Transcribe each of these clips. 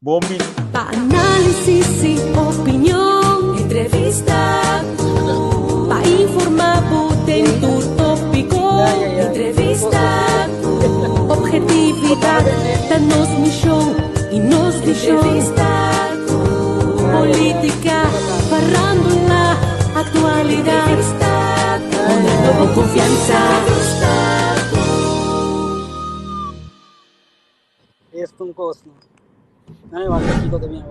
Bon bini. Pa análisis i opinion, entrevista ku. Pa informá bo den tur tópiko, entrevista ku. Objetividat ta nos mishon i nos vishon. Entrevista ku. Polítika, farándula, aktualidat. Entrevista ku. Honrando bo konfiansa. Entrevista ku. Esto un kos no. Ay, wak kiko ta bien.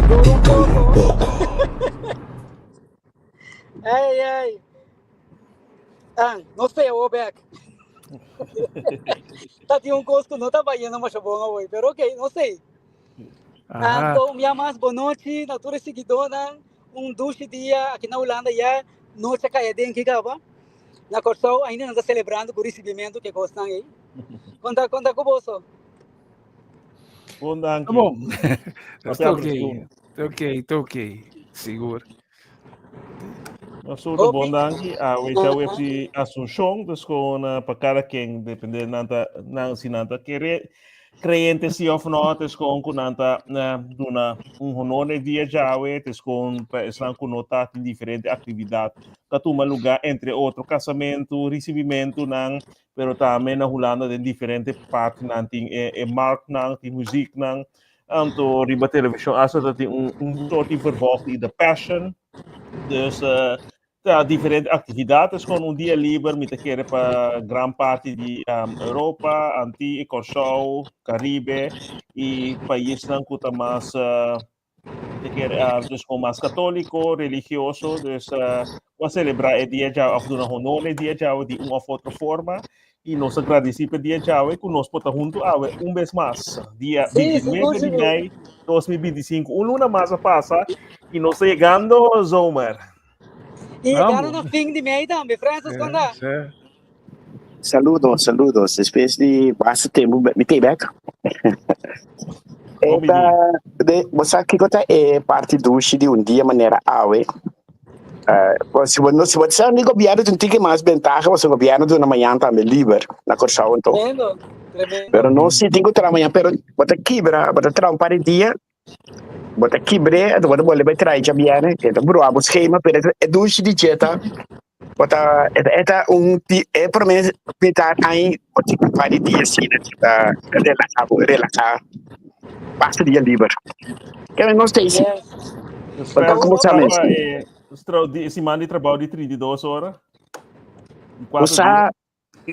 Duro un poco. Ay, ay. Ah, no sé, o back. Ta tin un kos ku no ta bayendo masha bon awor, pero ok, no sé. Aha. Anto, un bia mas, bon nochi na tur e siguidónan. Un dushi dia aki na Hulanda ya nochi a kaya den kaba. Na Kòrsou ainda nan ta selebrando ku risibimentu ke kosnan ei. Konta konta ku boso. Bon danki. Bon. Papia Ta ok. fresco. Ta ok, ta ok. Sigur. Nos ta bon Hopi. danki. Awe dja web si Asunción, dus gewoon eh, pa cada quien, depende nan ta, nan, si nan ta kere, creyente si of no, het is gewoon ku nan ta eh, duna un honor na e dia djawe, het is gewoon pa esnan ku no ta tin diferente actividad ta tuma lugar, entre otro casamentu, ricibimentunan, pero tambe na Hulanda den diferente partinan tin e, e marktnan, tin muzieknan, anto riba television hasta ta tin un, un soort di vervolg di The Passion. Dus eh, ta diferente actividad, es gewoon un dia liber, mi ta kere pa gran parti di um, Europa, Antilles, Kòrsou, Caribe y paisnan ku ta mas uh, mi ta kere, uh, dus gewoon mas katóliko, religioso, dus uh, wa celebra e dia djawe, of duna honor na e dia djawe di un of otro forma. Y nos ta gradeci pa e dia djawe ku nos por ta huntu awe un bes mas, dia Sí, sigur, 29 di sigur. mei 2025. Un luna mas a pasa y nos ta yegando zomer. Y llegando Vamos. na fin di mei tambe. Francis, Sí, konta? sí. Saludos, saludos. Despues di basta tempu mi t'ei bek. Bon E ta bini. de, bo sa kiko ta e parti dushi di un dia manera awe? Eh, bo si bo no si bo sa di gobièrnu tin tiki mas bentaha pasobra gobièrnu duna mañan tambe liber na Kòrsou anto. Tremendo, tremendo. Pero nos si tin ku traha mañan pero bo ta kibra bo ta traha un par di dia Bo ta kibr'é, anto bo ta bolbe bai traha djabièrnè, e ta brua bo skema, pero e dushi di dje ta, bo ta, e ta, e ta un di e promé mitar aña bo tin un par di dia asina ku ta relahá bo, relahá, pasa dia liber. Kende nos ta hasi? Yes. Dus Bo ta Frans, kuminsá mes. traba e di siman di trabou di 32 ora, di Bo kuater dia. sa,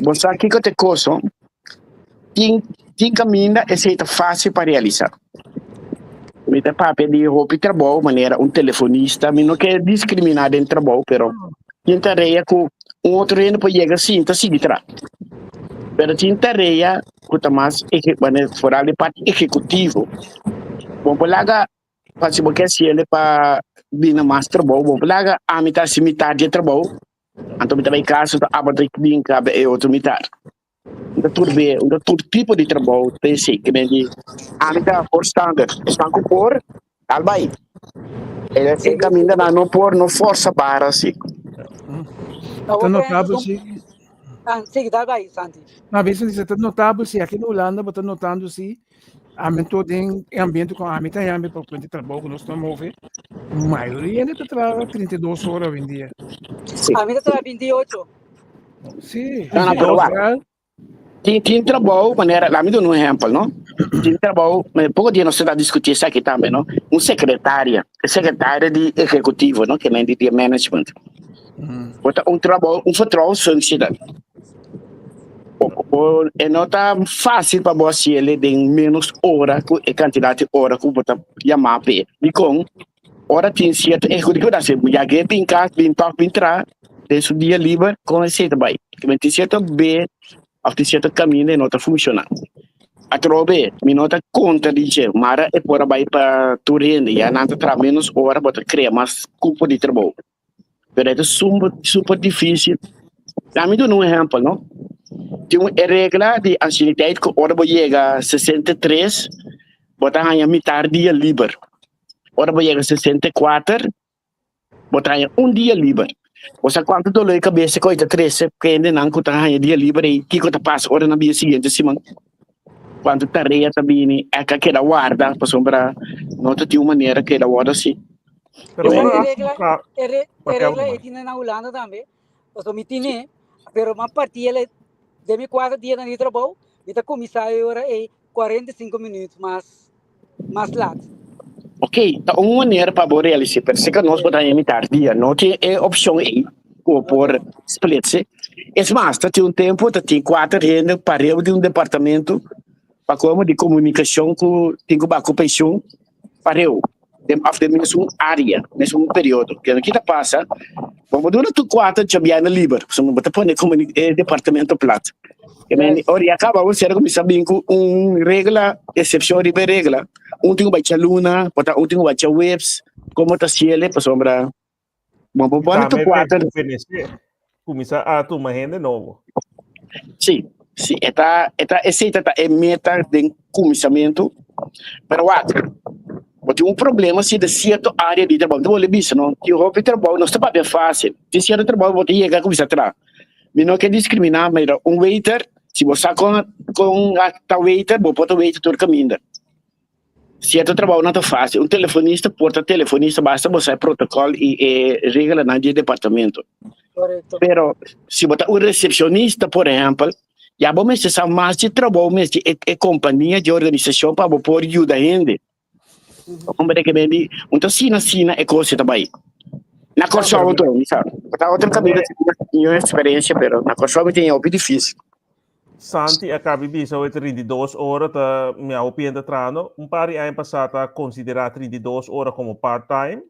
bo sa kiko ta e koso? Tin, tin kaminda esei ta fásil pa realisá. Mi ta papia di hopi trabou manera un telefonista, mi no ke diskriminá den trabou, pero tin tarea ku un otro hende por yega sinta sigui traha. Pero tin tarea ku ta mas ehe, manera foral di parti ehekutivo, bo por laga pa si bo ke hasiel pa bina mas trabou, bo por laga ami ta hasi mitar di e trabou, anto mi ta bai kas, anto abo ta bin kaba e otro mitar. Un ta tur be, un ta tur tipo di trabou ta esei. Ke men di, ami ta voorstander. Esnan ku por, dal bai. E e kaminda nan no por, no forsa bara si. Ta notabel si. Ah, sigui, dal bai, Santi. No, a veces dice, ta notabel si aki na Hulanda bo ta notando si ami to den e ambiente ku ami ta yambe pa kuenta trabou ku nos ta move, mayoria hende ta traha 32 ora hoy en dia. Si. Ami ta traha 28. Sí, No, no, pero wak. Tin, tin trabou, manera, laat mi duna un ehempel, no? Tin trabou, me poko dia nos ta diskutí esaki tambe, no? Un sekretaria, e sekretaria di ehekutivo, no? Ke men di di management. Bo ta un trabou, un vertrouwensfunctie dat. Bo, bo, e no ta fácil pa bo hasiel den menos ora ku e kantidat di ora ku bo ta yamá p'e. Dikon? Ora tin cierto ehecutivo ta haci ya ke bin cas bin tok bin tra den su dia liber con esey ta bay kimen tin cierto be of tin cierto caminda e no ta funciona atrobe mi no ta contra di dje mara e por a bay pa tur hende ya nan ta traha menos ora bo ta crea mas cupo di trabou pero e ta super super dificil laat mi duna un ehempel no tin un e regla di ancieniteit cu ora bo yega 63 bo ta haya mitar dia liber. Ora bo yega 64, bo ta haña un dia liber. Bo sa kuantu dolor di kabesa ku ta trese kendenan ku ta haña dia liber ei? Kiko ta pasa ora nan bia siguiente siman? Kuantu tarea ta bini, e ka keda warda, pasobra no ta tin un manera keda wòrdu así. Pero E ora regla, ka e, re, e papel regla e tiene na Hulanda tambe. Paso mi tiene, pero ma partí ele de mi cuatro dia na trabalho, mi ta começar e ora e 45 minutos mas mas laat. Ok, ta un manera pa bo realis'é, pero si ka nos bo ta haña mitar dia, no tin e opshon ei ku bo por splitse. Es mas, ta tin un tempu ta tin kuater hende pareu di un departamento pa komo di komunikashon ku tin ku bai ku penshun pareu den òf den mesun área, mesun periodo. Kende ki ta pasa, bo por duna tur kuater djabièrnè liber, pasobra bo ta pone e departamento plat. Ora ya kaba bo sera kuminsá bin ku un regla, eksepshon riba e regla. Un tin ku bai djaluna, por ta un tin ku bai djaweps, komo ta siele pasobra bo por pone tur kuater. Kuminsá a tuma hende nobo. Sí, sí, e ta, e ta, esei ta e meta den kuminsamentu. Pero wak, bo tin un problema si den sierto área di trabou. Mi ta bolbe bisa no, tin hopi trabou no sta papia fásil. Tin sierto trabou bo ta yega kuminsá traha. Mi no ke diskriminá, mira, un waiter, si bo sa kon kon ta waiter, bo por ta waiter tur kaminda. Sierto trabounan ta fásil. Un telefonista por ta telefonista, basta bo sa e protokòl i e reglanan di e departamento. Korekto. Pero si bo ta un resepshonista, por ehèmpel, ya bo mester sa mas di trabou mes di e e kompania, di e organisashon pa bo por yuda hende. Hombre ke bendi, un ta sina sina e kos ta bai. Na Kòrsou anto, mi sa. Ta otro kaminda tin un eksperensia, pero na Kòrsou mi tin hopi difísil. Santi a kabi bisa hoy 32 ora ta mi a hopi hende trahando. Un par di aña pasá ta konsiderá 32 ora komo part-time.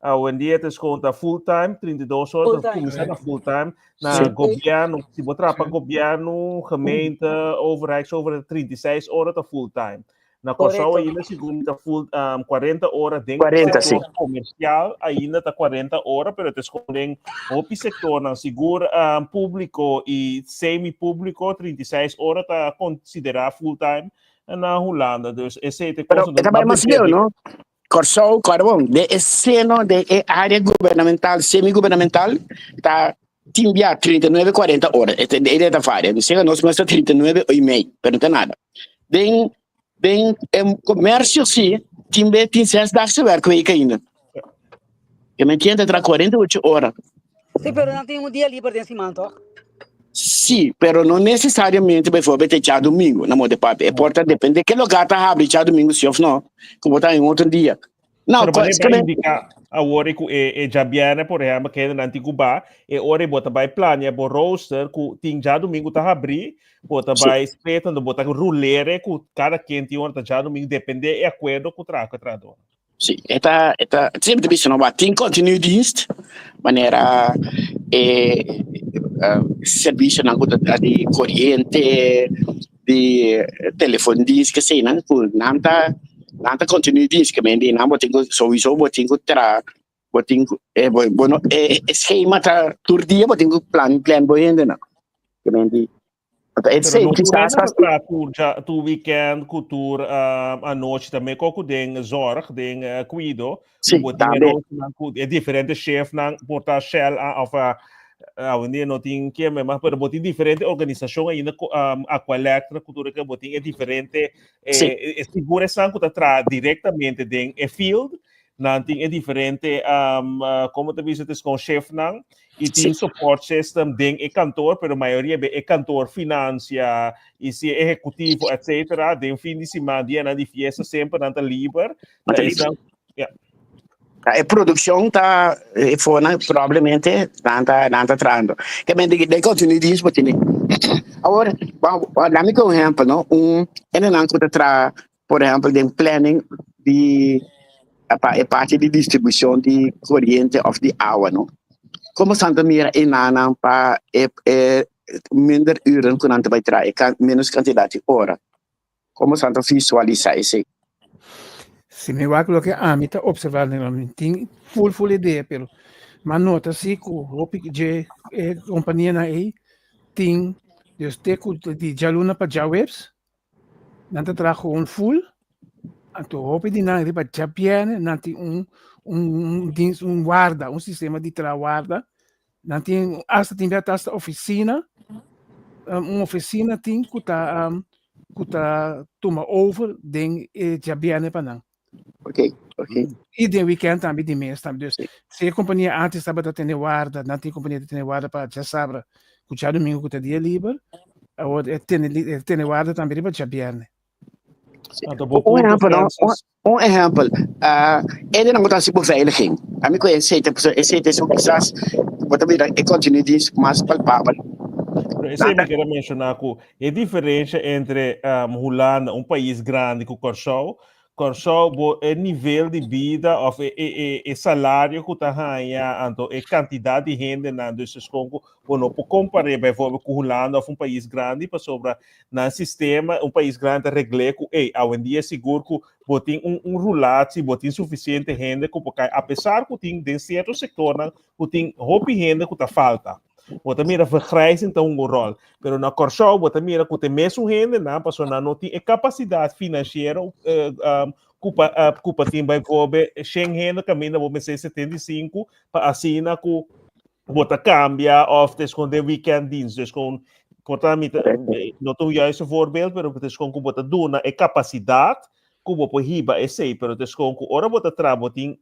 Awendia ta eskonta full-time, 32 ora, ta kuminsá na full-time. Na gobièrnu, si bo traha pa gobièrnu, gemeente, overheid, overheid, 36 ora ta full-time. Na Kòrsou ainda segun mi ta full 40 ora den 40, sektor sí. komersial ainda ta 40 ora, pero ta eskon den hopi sektornan, sigur públiko i semi-públiko 36 ora ta konsiderá full time na Hulanda. Dus esei ta e Pero kos. e ta bai mas leu, no? Kòrsou, kòrda bon, den e seno den e área gubernamental, semi-gubernamental, ta tin bia 39, 40 ora. E ta e ta varia. Mi sega nos mester 39 i mei, pero no ta nada. Den den e comercio si, tin be tin zesdaagse werkweek ainda. Ke men kende tra 48 ora. Sí, pero nan tin un dia liber den siman, toch? Sí, pero no necesariamente bijvoorbeeld e djadomingo, na modo de papia. E por ta depende ke lugar ta habri djadomingo si of no, ku bo ta en otro dia. No, Pero wanneer bai indica awor ku e e djabièrnè, por ehempel, ke hendenan tin ku ba, e ora bo ta bai plania bo rooster ku tin djadomingo ta habrí, bo ta bai split, anto bo ta rulere ku kada ken tin ora ta djadomingo, depende e akuerdo ku traha ku e trahador. Sí, e ta, e ta, siempre ta bisa no, ba tin continu dienst, manera e servicionan ku ta di koriente, di telefondienst keseinan ku nan ta nan ta continu dienst ke men di nan bo tin ku souiso bo tin ku traha bo tin ku e bo bo no e schema ta tur dia bo tin ku plan plan bo hendenan ke men di Pero no tur hende ta traha tur ja tur weekend ku tur anochi tambe ko ku den zorg den kuido Sí, ku bo tin e tambe. roosternan ku e diferente shiftnan por ta Shell of awendia no tin kieme mas pero bo tin diferente organisashon ainda ku Aqualectra ku tur bo tin e diferente Sí. e sigur esnan ku ta traha direktamente den e field nan tin e diferente komo ta bisa tes kon shiftnan i tin Sí. support system den e kantoor pero mayoria be e kantoor financia i si e ehekutivo etcetera den fin di siman dianan di fiesta semper nan ta liber Nan ta ta liber. esnan ya. Ta e produccion ta e fonan probablemente nan ta nan ta trahando. Ke men den continu dienst bo tene. Awor, dami ku un ehempel no, un hendenan ku ta traha por ehempel den planning di pa e parti di distribucion di coriente of di awa no. Como san ta mira e nannan pa e e minder uren ku nan ta bai traha, e menos cantidad di ora. Como san ta visualisa esei? Si mi wak loke ami ta observa mi tin full full idea pero m'a nota si ku hopi dje e kompanianan ei tin dus te ku di djaluna pa djaweps nan ta traha gewoon full anto hopi di nan riba djabièrnè nan tin un un dins un warda un sistema di traha warda nan tin asta tin bia ta asta ofisina un ofisina tin ku ta. ku ta tuma over den e djabièrnè pa nan. Ok. I den weekend tambe di mes tambe. Dus si e kompania antes tabata tene warda, nan tin kompania ta tene warda pa djasabra ku djadumingu ku ta dia liber, awor e tene e tene warda tambe riba djabièrnè. Anto bo Un punto, ehempel, no? Un, Francis. un ehempel. Uh, ene nan hasi beveiliging. Ami ku esei ta esei ta quizás bo ta mira e continu dienst mas palpabel. Pero esei mi quiero mencionar ku e diferencia entre Hulanda, un pais grandi, ku Kòrsou. Kòrsou bo e nivel di bida of e salario ku ta haña, anto e kantidat di hendenan, dus es kon ku bo no por kompar'é bijvoorbeeld ku Hulanda of un pais grandi, pasobra nan sistema, un pais grandi ta regl'é ku ey, awendia sigur ku bo tin un rulatie, bo tin sufisiente hende ku por kai, apesar ku tin den sierto sektornan ku tin hopi hende ku ta falta. Bo ta mira vergrijzing ta hunga un ròl, pero na Kòrsou bo ta mira ku ta e mesun hendenan, pasobra nan no tin e kapasidat finansiero ku pa ku pa tin bijvoorbeeld shen hende kaminda bo mester 75 pa asina ku bo ta kambia òf ta eskonde weekenddienst. Dus kon por ta mi ta no ta un juiste voorbeeld, pero ta eskon ku bo ta duna e kapasidat ku bo por hiba esei, pero ta eskon ku ora bo ta traha bo tin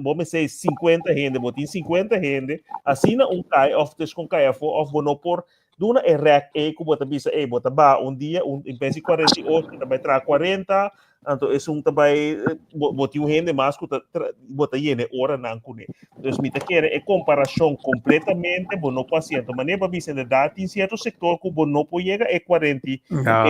bo mester 50 hende, bo tin 50 hende, asina un kai òf ta eskon kai afó òf bo no por duna e rèk ei ku bo ta bisa ei bo ta baha un dia un en bes di 48 bo ta bai traha 40, anto esun ta bai bo tin un hende mas ku ta bo ta yena e oranan kuné. Dus mi ta kere e komparashon kompletamente bo no por hasi. Anto manera bo a bisa inderdat tin sierto sektor ku bo no por yega e 40 e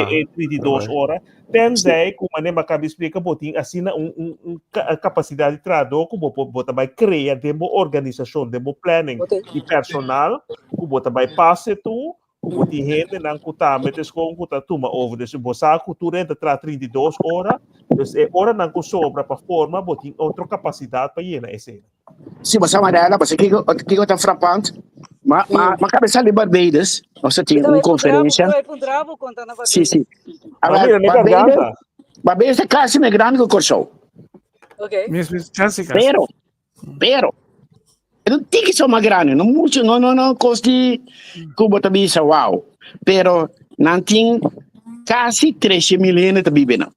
e 32 ora. Tenzij ku manera bo a kaba di splika bo tin asina un kapasidat di trahadó ku bo por bo ta bai krea den bo organisashon, den bo planning di personal ku bo ta bai pase tur ku bo tin hendenan ku tambe ta eskon ku ta tuma over. Dus bo sa ku tur hende ta traha 32 ora, dus e oranan ku sobra pa forma bo tin otro kapasidat pa yena esei. Si, bo sa Mariela, bo sa kiko kiko ta frappant? Ma ma ma kabe sali Barbados, nos a tin un konferensia. Si, si. A Ma ver, mira mi Barbados, garganta. Barbados ta kasi mes grandi ku Kòrsou. Okay. Mes mes kasi kasi. Pero, pero, e un tiki so mas grandi, no mucho, no, no, no, kos di ku bo ta bisa wow. Pero nan tin kasi 13.000 hende ta biba nan.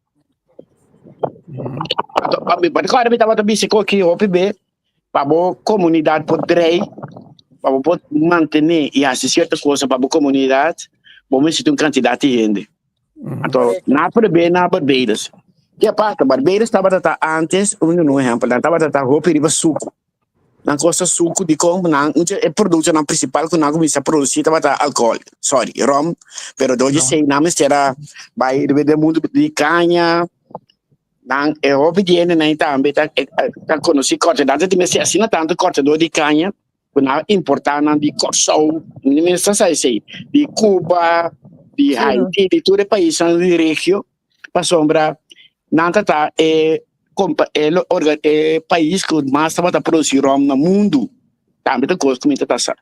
Anto, pa mi, pa mi tabata bisa ku aki hopi be, pa bo komunidat por drei, pa bo por mantené i hasi sierto kosa pa bo komunidat, bo mester tin un kantidat di hende. Anto, na prebe na Barbados. Ke pasa? Barbados tabata ta antes, un un ehempel, nan tabata ta hopi riba suku. Nan kosta suku dikon nan un e produktonan prinsipal ku nan kuminsá produsí tabata alkohol, sorry, rom, pero dor di esei nan mester a bai riba den mundu di kaña, nan e hopi di hendenan tambe ta ta konosí kòrta, nan ta mester asina tantu kòrtadó di kaña ku nan a importá nan di Kòrsou, mi mester sa esei, di Cuba, di Haiti, di tur e paisnan di regio, pasobra nan ta ta e e orga e pais ku mas tabata produsí ròm na mundu, tambe ta kos ku mi ta ta sa.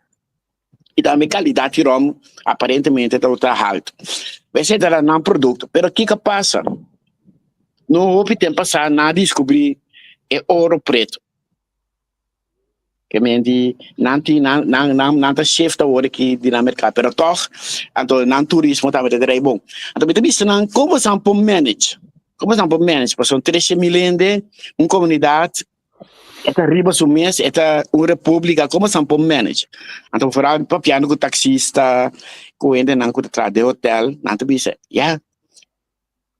I tambe kalidat di ròm aparentemente tabata haltu. Esei ta nan produkto. Pero kiko a pasa? No hopi tempu pasá nan a diskubrí e oro pretu. Ke men di nan tin nan nan nan nan ta shift awor aki di nan merkado pero tog anto nan turismo tambe ta drai bon. Anto mi ta bisa nan kon boso por manage kon boso por manage pasobra 13.000 hende un komunidat e ta riba su mes e ta un republika kon boso por manage. Anto foral papiando ku taksista ku hendenan ku ta traha den hotel nan ta bisa ya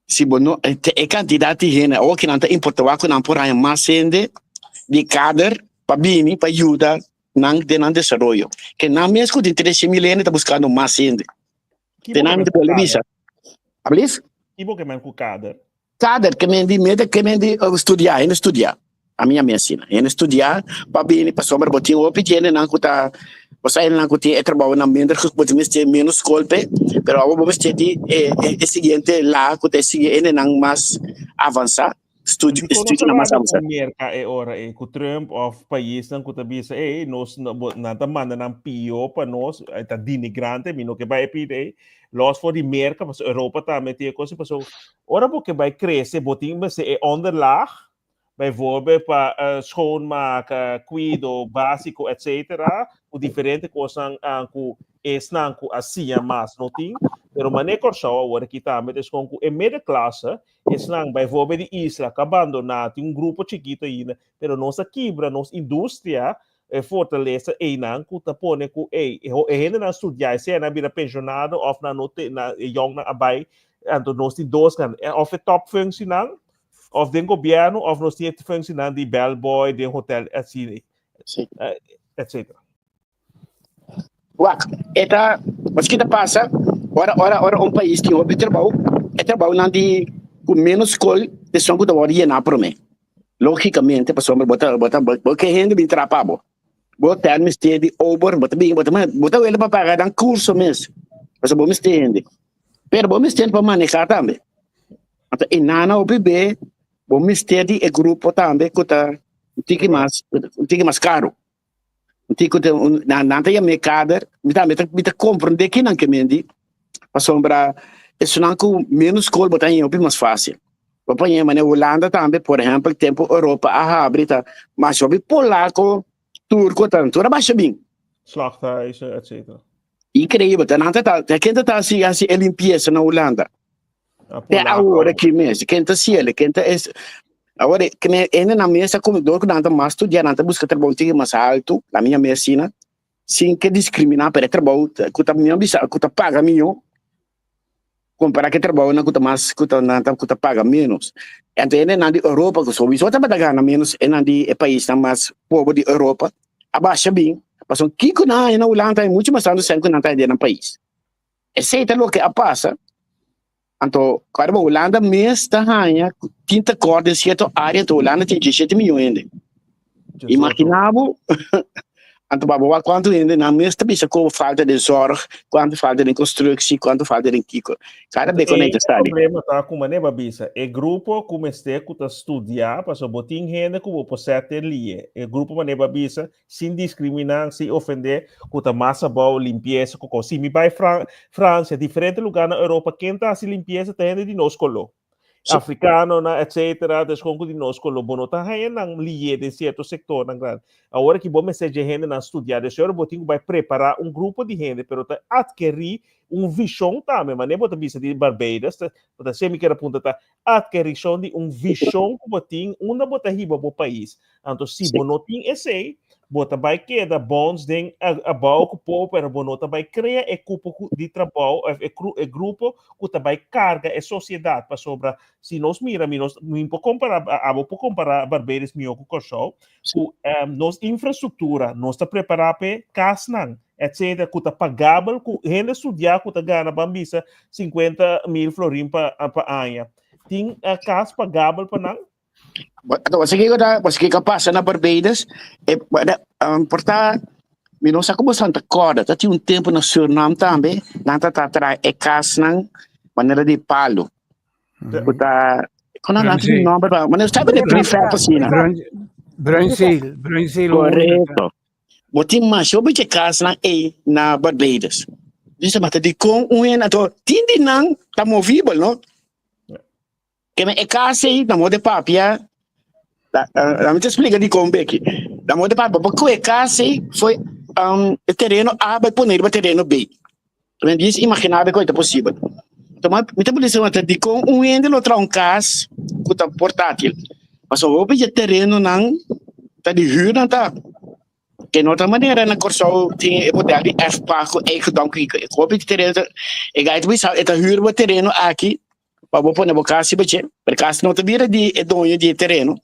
Si bo no e kantidat di hende awor ki nan ta importa wak ku nan por haña mas hende di kader pa bini pa yuda nan den nan desaroyo. Ke nan mes ku tin 13.000 hende ta buskando mas hende. Den nan mi ta bolbe bisa. Ablief? Ki bo ke men ku kader? Kader ke men di mete ke men di studia, hende studia. Ami a mi asina. Hende studia pa bini pasobra bo tin hopi hendenan ku ta bo sa hendenan ku tin e trabounan minder bo tin mester menos skol p'e pero awor bo mester di e e siguiente la ku ta e sigui hendenan mas avansa studio Dikon nos estudionan mas rabia avansa. ku Merka e ora ei ku Trump òf paisnan ku ta bisa ei nos bo nan ta manda nan pio pa nos e ta denigrante mi no ke bai e pida ei los for di Merka pasobra Europa tambe tin e kos pasobra ora bo ke bai krese bo tin mester e onderlaag bijvoorbeeld pa schoonmaken, cuido básico, etcétera, ku diferente kosnan ku. esnan ku a siña mas no tin, pero manera Kòrsou awor aki tambe ta eskon ku e middenklasse, esnan bijvoorbeeld di isla ku a bandoná, tin un grupo chikitu ainda, pero nos a kibra nos industria, e fortalesa einan ku ta pone ku ei e hendenan studiá sea nan bira penshonado òf nan no te nan e yòngnan a bai, anto nos tin dos kan òf e tòpfunctienan òf den gobièrnu òf nos tin e functienan di bellboy den hotel asina etcetera. Wak, e ta, paske ta pasa, ora, ora, ora un pais tin hopi trabou, e trabounan di ku menos skol esun ku ta wòrdu yená promé. Lógikamente, pasobra bo ta, bo ta, bo ke hende bin traha pa bo. Bo ta mester di ober, bo ta bin, bo ta, bo ta wele pa paga nan kurso mes, pasobra bo mester hende. Pero bo mester pa manehá tambe. Anto e nana hopi be, bo mester di e grupo tambe ku ta un tiki mas, un tiki mas karu. Tiko te un nan nan ta yam'é kader, mi ta mi ta mi ta komprendé kinan ke men di, pasobra esunnan ku ménos skol bo ta haña hopi mas fásil. Bo por haña manera Hulanda tambe, por ehèmpel tempu Europa a habri ta mas hopi polako, turko ta tur a basha bin. Slachthuizen, etcetera. Inkreibel, ta nan ta ta ken ta ta hasi hasi e limpiesa na Hulanda? Te awor aki mes, ken ta siele, ken ta es. Awor, ke me ene na mesa ku dor ku nan ta mas studia, nan ta buska trabou un tiki mas altu, na mi mes asina, sin ke diskriminá, pero e trabou ku ta mi a bisa ku ta paga mihó, kompará ku e trabounan ku ta mas ku ta nan ta ku ta paga ménos. Anto ene nan di Europa ku souiso tabata gana ménos, e nan di e paisnan mas pober di Europa a basha bin, pasobra kiko nan haña na Hulanda ta muchu mas tantu sèn ku nan ta haña den nan pais. Esei ta loke a pasa. Anto, kòrda bo, Hulanda mes ta haña tin tekort den sierto área, anto Hulanda tin diesshete miyon hende. Imaginá bo, anto pa bo wak kuantu hende nan mes ta bisa ku falta den zòrg, kuantu falta den konstruksi, kuantu falta den kiko. Kada bes ku nan ta E stadi. problema ta ku manera bo a bisa, e grupo ku mester ku ta studiá, pasobra bo tin hende ku bo por sèt den lie. E grupo manera bo a bisa, sin discriminá, sin ofendé, ku ta mas abou limpiesa ku kos. Si mi bai Fran Francia, diferente lugar na Europa, ken ta hasi limpiesa ta hende di nos koló. Sí. Afrikanonan, etcétera, des kon ku di nos koló. Bo no ta haña nan lié den sierto sektornan grandi. Awor aki bo mester dje hendenan studiá. Des ora bo tin ku bai prepará un grupo di hende, pero ta atkerí un vishon tambe. Manera bo ta bisa di Barbados, ta, bo ta semi kere punta ta atkerishon di un vishon ku bo tin unda bo ta hiba bo pais. Anto si bo no tin esei, bo ta bai keda bons den abou ku pobo, pero bo no ta bai krea e kupo ku, di trabou of e, e grupo ku ta bai karga e sosiedat. Pasobra si nos mira, mi nos, mi por kompara, abo por kompara Barbados mihó ku Kòrsou, ku um, nos infrastruktura, nos ta prepará p'e kasnan, etcétera, ku ta pagabel, ku hende studiá ku ta gana, ban bisa, 50 mil florin pa, pa aña. Tin uh, kas pagabel pa nan? Anto, você que ta, você que pasa na Barbados, e, um, porta, mi no sa como Santa Corda, ta tin un tempo na Suriname tambe, nan ta ta trae e kasnan manera di palo. Ku ta, kon nan tin un nomber pa, manera sabe de prefab asina. Bruinzeel, Bruinzeel. Correcto. Bo tin masha hopi dje kasnan ei na Barbados. Dice, ma ta dikon un hende, anto tin di nan ta movibel, no? Keme e kas ei na moda papia, la mi ta splika dikon beki. Na moda papia, bo ku e kas ei foi um, e tereno A bai pone riba tereno B. Men dies imaginabel ku ei ta posibel. Anto mi mi ta bisa ta dikon un hende lo traha un kas ku ta portátil. Pasobra hopi dje terenonan ta di hür nan ta. Ke no ta manera na Kòrsou tin e model di erfpacht ku eigendom ku hopi tereno ta e gai ta bisa e ta hür bo tereno aki pa bo pone bo kas riba dje, pero kas no ta bira di e doño di e tereno,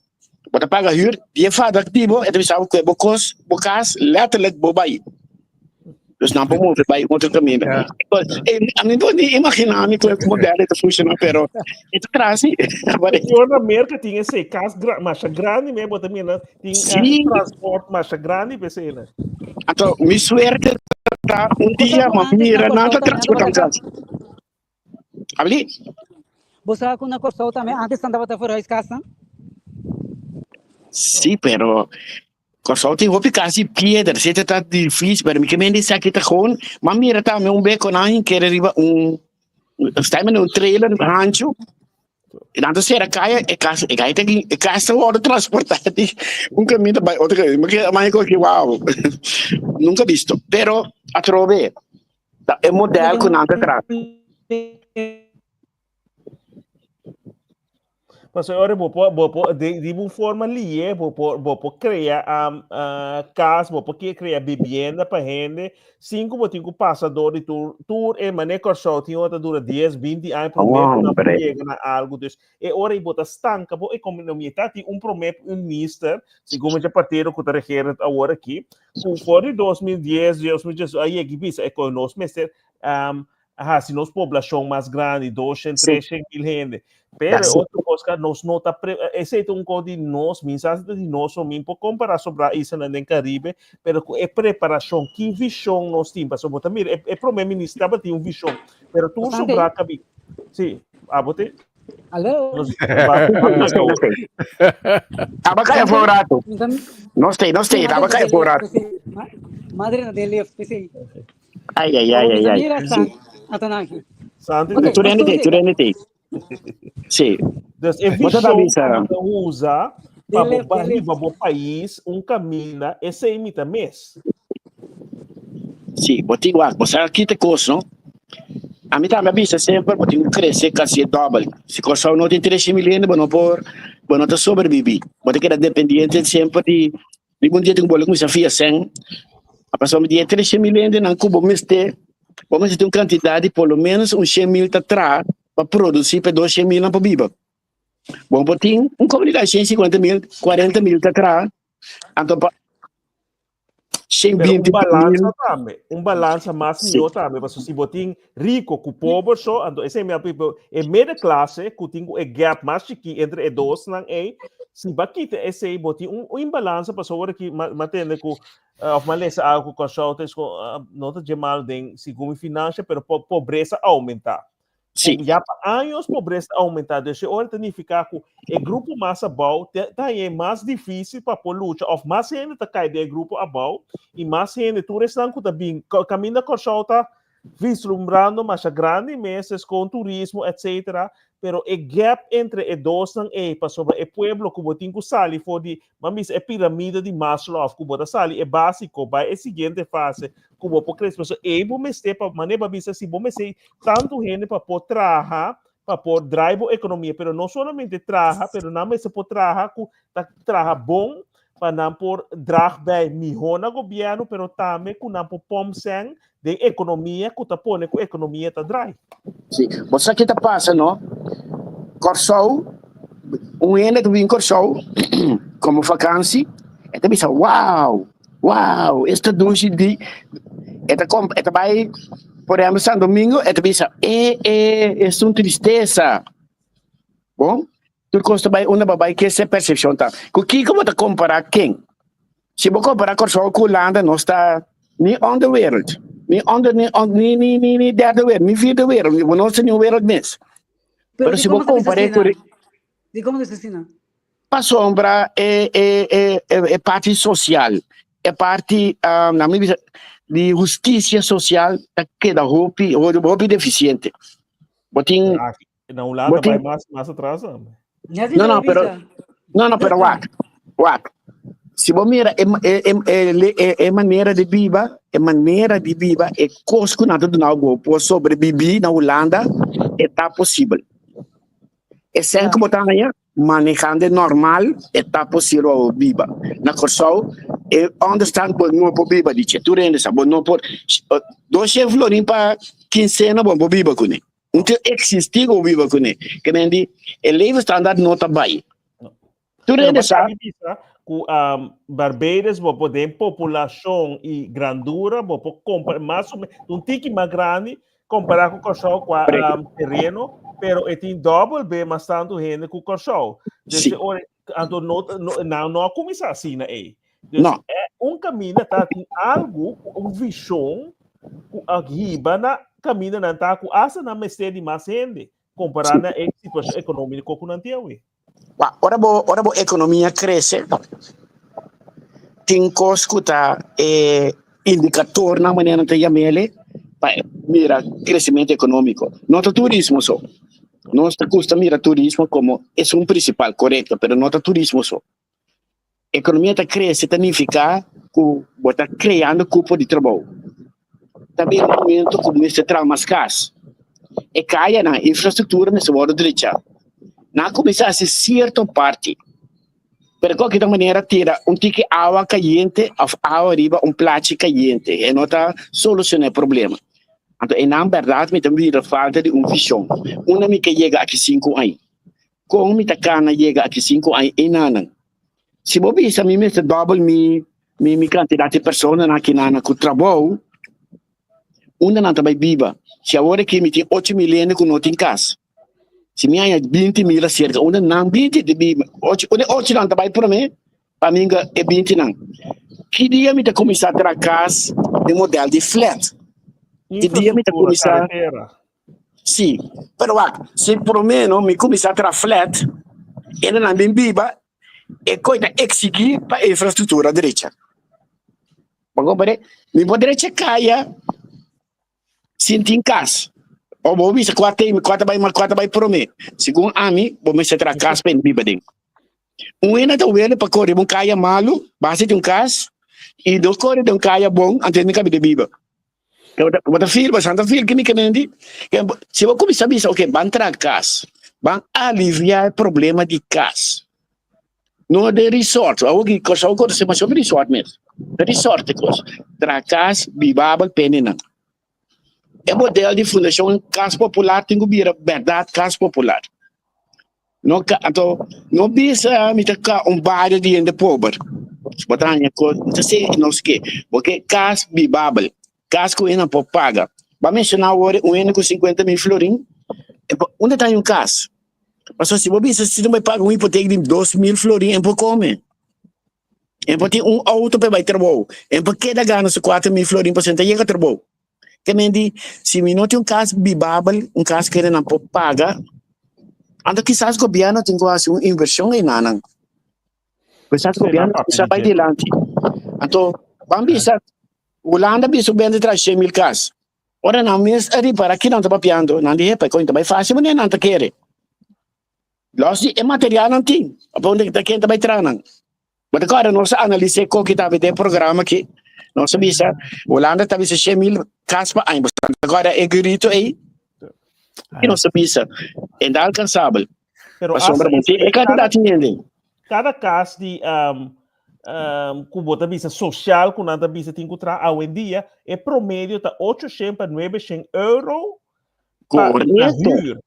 bo ta paga hür di e fada di bo, e ta bisa bo ku e bo kos, bo kas letterlijk bo bai. Dus nan por move bai otro kaminda. A mi por ni imagina mi ku e model ta funciona, pero e ta traha si. Yo na Merka tin ese kas gra, masha grandi me bo ta mira tin Sí. transport masha grandi pe esei. Anto mi suerte ta un dia ma mira nan ta transporta un kas. Abli? Bo sa ku na Kòrsou tambe antes nan tabata verhuis kasnan? Sí, pero Kòrsou tin hopi kas di piedra, si ta difícil, pero mi ke mende esaki ta gewoon, m'a mira tambe un beko nan hink'é riba un, sta mende un trailer hanchu, i nan ta sera kaya, e kas, e kai ta e kas ta wòrdu transportá di un kaminda bai otro kaminda, mi ke, mi ke wow, nunka bisto, pero atrobe. Ta e model ku nan ta traha. Pasobra ora bo por, bo por, de, di un forma lié, bo por, bo por crea um, uh, cas, bo por crea vivienda pa hende, sin ku bo tin ku pasa door di tur, tur e mané Kòrsou tin ora ta dura 10, 20 aña promé ku nan por Hombre. yega na algu. Dus e ora ei bo ta stanka bo ekonomia. Ta tin un promé minister, segun e partido ku ta regerend awor aki, ku for di 2010, 2011 a yega i bisa e ku nos mester um, hasi nos poblashon mas grandi, 200, 300 mil hende. Pero That's it. otro kos ka nos no ta pre, ese ta un kos di nos, min sa si ta di nos o min por kompara sobra islanan den Caribe, pero ku e preparashon, ki vishon nos tin? Pasobra bo ta mira, e, e prome minister tabatin un vishon, pero tur Bastante. sobra kabi. Sí, abo te Aló. nos ba, ba No stay, no stay. Aba kaya for un rato. No stay, no stay. Aba kaya for un rato. Madre na den lift, p'esei. Ai, ai, ai, ai, ai. Mira, Sí. Atanaki. Santi, Ok. Tur hende te, tur hende te. Sí. Dus e Bo ta vishon bisa. ku bo ta usa pa bo Dele, dele. riba bo pais un kaminda, esei mi ta mes. Sí, bo tin wak, bo sa kita kos, no? Ami tambe a bisa semper, bo tin ku krese kasi e dòbel. Si Kòrsou no tin 300 mil hende, bo no por, bo no ta sobreviví. Bo ta keda dependiente semper di Riba un dia tin ku bole kuminsá fia sèn. A pasobra di e 300 mil hendenan ku bo mester, bo mester tin un kantidat di por lo ménos un 100 mil ta traha pa produsí pa e 200 milnan por biba. Bo por tin un komunidat di 150 mil, 40 mil ta traha, anto pa Pero un 120 mil. balansa tambe, un balansa mas Sí. mihó tambe, pasobra si bo tin riko ku pober so, anto esei mi a papia, e middenklasse ku tin ku e gap mas chikí entre e dosnan ei, si bo a kita esei bo tin un imbalansa pasobra ora ki mi a tende ku òf mi a lesa algu ku Kòrsou ta no ta dje mal den segun mi finansha pero pobresa a oumentá. Sí. Ya pa años pobresa a oumentá, dus e ora ta nifiká ku e grupo mas abou ta haña e mas difísil pa por lucha òf mas hende ta kai den e grupo abou i mas hende tur esnan ku ta bin kaminda Kòrsou ta vislumbrando masha grandi meses con turismo etc. Pero e gap entre e dosnan ei pasobra e pueblo ku bo tin ku sali for di ban bisa e piramide di Maslow ku bo ta sali e básiko bai e siguiente fase ku bo por krese pasobra ei bo mester pa manera bo a bisa si bo mester tantu hende pa por traha pa por drai bo ekonomia pero no solamente traha pero nan mester por traha ku ta traha bon pa nan por drag bij mihó na gobièrnu pero tambe ku nan por pòmp sèn den ekonomia ku ta pone ku ekonomia ta drai. Sí, bo sa ke ta pasa no? Kòrsou, un hende ku bin Kòrsou komo fakansi e ta bisa wow, wow, esta dushi di e ta e ta bai por ehèmpel Santo Domingo e ta bisa e e esta un tristesa. Bon, Tur kos ta bai unda bo bai kese persepshon ta. Ku kiko bo ta kompará ken? Si bo kompará Kòrsou ku Hulanda nos ta ni onder wereld, ni onder ni ni ni ni ni derde wereld, ni vierde wereld, bo no ta ni un wereld mes. Pero Pero si bo dikon bo ta bisa kompar'é ku asina? Dikon bo ta bisa asina? Pasobra e e e e parti sosial, e parti nan mi bisa di hustisia sosial ta keda hopi hopi defisiente. Bo tin Na Hulanda Bo tin- bai mas, mas atras tambe. Net No, no, bisa. pero no, no, pero wak, wak. Si bo mira e, e, e, e, le- e, e manera di biba, e manera di biba, e kos ku nan ta duna bo por sobreviví na Hulanda, e ta posibel. E sen Ja. ku bo ta haña, manehando normal, e ta posibel pa bo biba. Na Kòrsou, e onderstand bo no por biba di dje. Tur hende sa, bo no por, 200 florin pa kinsena bo no por biba kuné. Un te existi ku biba kuné. Ke men di e levensstandaard no ta bai. No. Tur Pero hende sa. basta bisa ku um, Barbados bo por den populashon i grandura bo por compara mas o menos un tiki mas grandi compara ku Kòrsou kwa Correcto. um, terreno, pero e tin double be mas tantu hende ku Kòrsou. Dus Sí. e ora anto no, no, nan no a kuminsá asina ei. Dus No. e un kaminda ta tin algu, un vishon ku a hiba na kaminda nan ta ku asta nan mester di mas hende kompará na e situashon ekonómiko ku nan tin awe. Wa, ora bo, ora bo ekonomia krese, tin kos ku ta e indikatornan manera nan ta yam'ele pa mira kresementu ekonómiko. No ta turismo so. Nos ta gusta mira turismo komo esun prinsipal, korekto, pero no ta turismo so. Ekonomia ta krese ta nifiká ku bo ta kreando kupo di trabou. Ta bira un momento ku mester traha mas kas. E kayanan, infrastruktura mester wòrdu drecha. Nan a kuminsá hasi sierto parti, pero ku akita manera tira un tiki awa kayente òf awa riba un plachi kayente e no ta solushoná e problema. Anto einan bèrdat mi ta mira falta di un vishon. Unda mi ke yega aki sinku aña? Kon mi ta kana yega aki sinku aña einanan? Si bo bisa mi mester dòbel mi mi mi kantidat di personanan akinanan ku trabou, unda nan ta bai biba? Si awor aki mi tin 8000 hende ku no tin kas, si mi haña 20.000 aserka, unda nan 20 di biba? Ocho, unda e ocho nan ta bai promé? Pa mi e 20 nan. Ki dia mi ta kuminsá traha kas den modèl di flat? Ki dia mi ta Infrastruktura, kuminsá? karetera. Sí, pero wak, si por lo menos mi kuminsá traha flat, hende nan bin biba, e koi ta eksigí pa infrastruktura drecha. Bo komprende? Mi por drecha kaya sin tin kas. O bo bisa kua ta kua ta bai kua ta bai promé. Segun ami, bo mester traha kas pa hende biba den. Un hende ta wele pa kore un kaya malu, base di un kas, i no kore den un kaya bon, anto hende kabi den biba. Bo ta feel, bo ta feel kimi kemendi. Si bo kuminsá bisa, ok, ban traha kas, ban aliviá e problema di kas. No den resort, awor ki Kòrsou konosé masha hopi resort mes. Resort e kos. Traha kas bibabel pa hendenan. E model di Fundashon Kas Popular tin ku bira bèrdat Kas Popular. No ka, anto no bisa mi ta ka un bario di hende pober. Bo ta haña kos, mi ta sey nos ke. Bo ke kas bibabel, kas ku hende por paga. Bo a menshoná awor un hende ku 50.000 florin, e por, unda ta haña un kas? Pasobra si bo bisa si no bai paga un hipotek di 2.000 florin, e por kome. E por tin un outo pa e bai trabou. E por keda gana su 4.000 florin pasobra e ta yega trabou. Te men di, si mi no tin un kas bibabel, un kas ku hendenan por paga, anto kisas gobièrnu tin ku hasi un invershon einanan. Kisas gobièrnu tin ku bai dilanti. Anto, ban bisa, Hulanda bisa ku bende tras 100.000 kas. Ora nan mes a ripara ki nan ta papiando, nan di, hepa, e koin ta bai fásil manera nan ta kere. Los di e materialnan tin, pa unda ta ken ta bai traha nan. Bo ta kòrda nos a analis'é kon ki tabata e programa aki. Nos a bisa, Hulanda ta bisa 100.000 kas pa aña. Bo ta kòrda e grito ei? I nos a bisa, e ta alkansabel. Pero Pasobra hasta bo tin e kantidat di hende. Kada kas di um, um, ku bo ta bisa sosial ku nan ta bisa tin ku traha awendia, e promedio ta 800 pa 900 euro pa na Korekto. huur.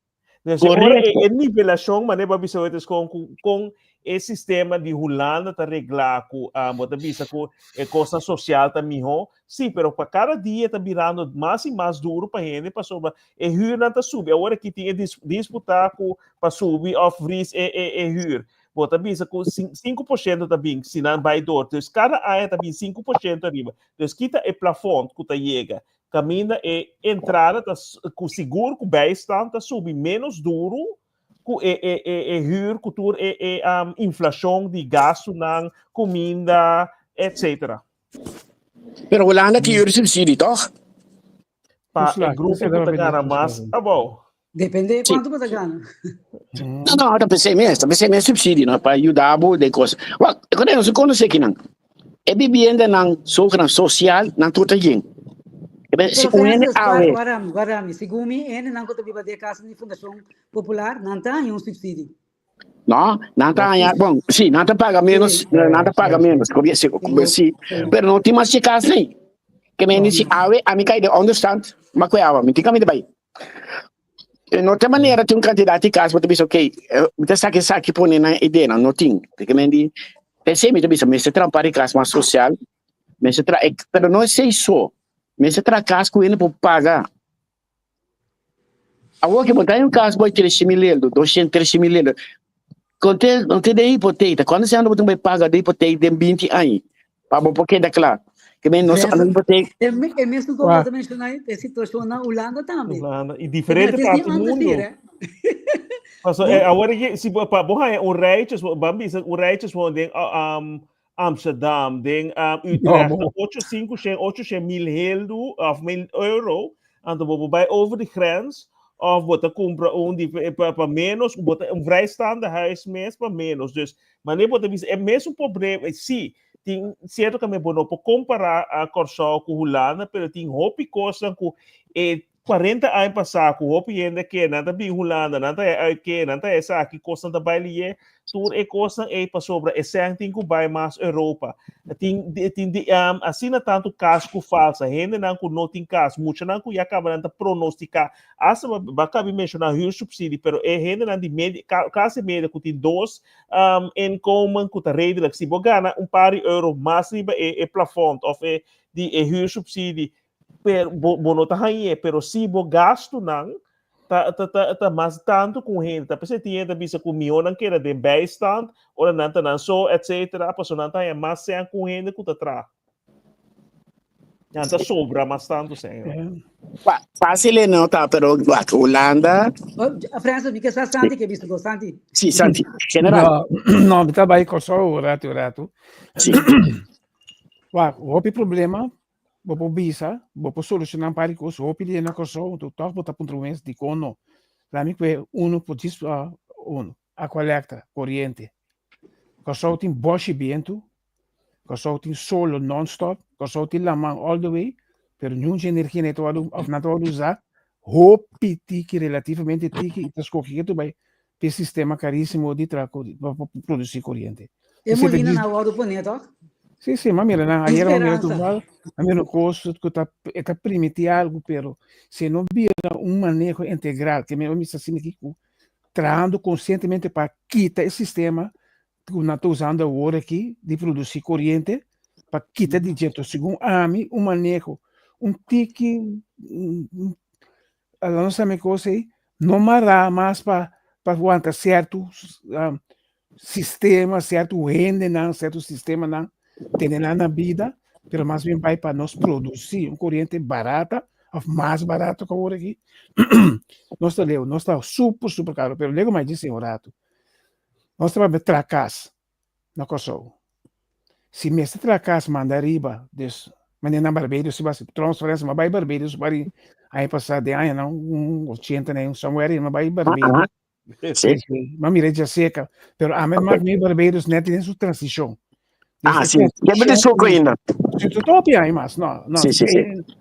Dus e ora Correcto. e, e nivelacion, manera bo a bisa hoy, con, con, con e sistema di Hulanda ta regla cu, ah, bo ta bisa cu e cosa social ta miho. Sí, pero pa cada dia ta birando mas y mas duro pa hende pasobra e huurnan ta subi. Awor aki tin e dis, disputa cu pa subi of vries e, e, e huur. Bo ta bisa cu 5% ta bin si nan bai door. Dus cada aña ta bin 5% ariba. Dus kita e plafond cu ta yega. Kaminda e entrada ta ku sigur ku bijstand ta subi menos duru ku e e e e huur ku tur e e um, inflashon di gastunan, kuminda, etc. Pero Hulanda tin huur subsidie, toch? Pa e Toeslag, grupo esei ku ta ta gana mas abou. Depende Sí. kuantu bo ta gana. No, no, ta pensei mes, ta pensei mes subsidie, no, pa yuda bo den kos. Wak, e kono nos konosé kinan. E bibiendanan zogenaamd sosial, nan tur ta yen. E ben, si Pero un hende Francis, awe, guarda, guarda mi, segun mi, hendenan ku ta biba den kasa di Fundashon Popular, nan ta haña un subsidie. no, nan ta haña, bon, si, nan ta paga menos, Sí. nan ta paga Sí, sí. menos, kobie, si, Sí, si, sí. pero no tin mas che kas nei. Ke men No. si awe, ami kai den onderstand, ma kue awa, mi tin kaminda bai. No tin manera tin un kantidat di kas bo ta bisa ok, mi ta saka esaki pone nan ideanan, no tin. Ke men di, p'esei mi ta bisa mester traha un par di kas mas sosial, mester traha, pero no esei so, mester traha kas ku hende por paga. Awor ke bo ta den un kas bo 3.000 euro, 200, 3.000 euro, konte no tin den hipoteka, kuantu sèn bo tin bai paga den hipoteka den 20 aña pa bo por keda kla? Ke men nos Versus, hipoteka. e, me- e mesmo como Wah. você mencionou, a situação na Holanda também. Hulanda e Que diferente men, parte tem do antes mundo. né? Paso, Bom, awor aki, si bo pa bo haña un rijtjes, ban bisa un rijtjes woon den Amsterdam, den No, Utrecht, bo. 8, 5, 800 mil heldu of mil euro, anto bo bai over de grens, of bo ta compra un di pa, pa menos, bo ta un vrijstaande huis mes pa menos. Dus, wanneer bo ta bisa, e mes un probleem, si, Tin sierto kami bo no por kompará Kòrsou ku Hulanda, pero tin hopi kosnan ku e 40 aña pasá ku hopi hende ke nan ta bin Hulanda, nan ta uitke, nan ta esaki, kosnan ta bai lié, tur e kosnan ei pasobra e sèn tin ku bai mas Europa. Tin tin di asina tantu kas ku falsa, hendenan ku no tin kas, muchanan ku ya kaba nan ta pronostiká Asta bo bo a kabi menshoná huursubsidie, pero e hendenan di media, klase media ku tin dos um, inkomen ku ta redelijk, si bo gana un par di euro mas riba e, e plafond of e di e huursubsidie, pero bo, bo no ta hañ'é, pero si bo gastunan ta, ta, ta, ta mas tantu ku un hende. Ta p'esei tin hende ta bisa ku mihó nan keda den bijstand, ora nan ta nan so, etcetera, pasobra nan ta haña mas sèn ku un hende ku ta traha. Nan ta sobra mas tantu sèn. Fa fácil e no ta, pero wak, Hulanda. Francis, mi ke sa Santi ke bisto Santi. Sí, Santi. General. No, no, mi ta bai Kòrsou ratu ratu. Sí. Wak, hopi problema bo por bisa, bo por solushoná un par di kos, hopi di na Kòrsou, anto tòg bo ta puntra bo mes dikon no. Laat mi kue unu por djis unu, Aqualectra, koriente. Kòrsou tin bòshi bientu, Kòrsou tin solo non-stop, Kòrsou tin laman all the way, pero niun dje energia nan ta wòrdu òf nan ta wòrdu usá hopi tiki, relativamente tiki, i ta skohe ketu bai p'e sistema karísimo di traha pa produsí koriente. E molina nan a wòrdu poné tòg? Sí, sí, m'a mira nan ayera, m'a mira toval, m'a mira un kos ku ta e ta primiti algu, pero si e no bira un maneho integral, ke mi a mester asina aki ku trahando konsientemente pa kita e sistema ku nan ta usando awor aki di produsí koriente pa kita di dje. Enton segun ami un maneho un tiki a lo nos kos ei no mará mas pa pa wanta sierto sistema, sierto hendenan, sierto sistemanan tene nan na bida, pero mas bien bai pa nos produsí un koriente barata òf mas barato ku awor aki. Nos ta leu, nos ta super super karo, pero lego mas djis un ratu. Nos ta papia traha kas na Kòrsou. Si mester traha kas manda ariba, dus manera na Barbados si basi transferensia ma bai Barbados bari aña pasá den añanan un ochenta na un somewhere ma bai Barbados. Sí. Ma mira dja seka, pero ami Ok. ma mi Barbados net den su transishon. Dus Ah, e sí. Ya me transishon suco ainda. Si tu topi aí mas, no, no. Sí, sí, sí.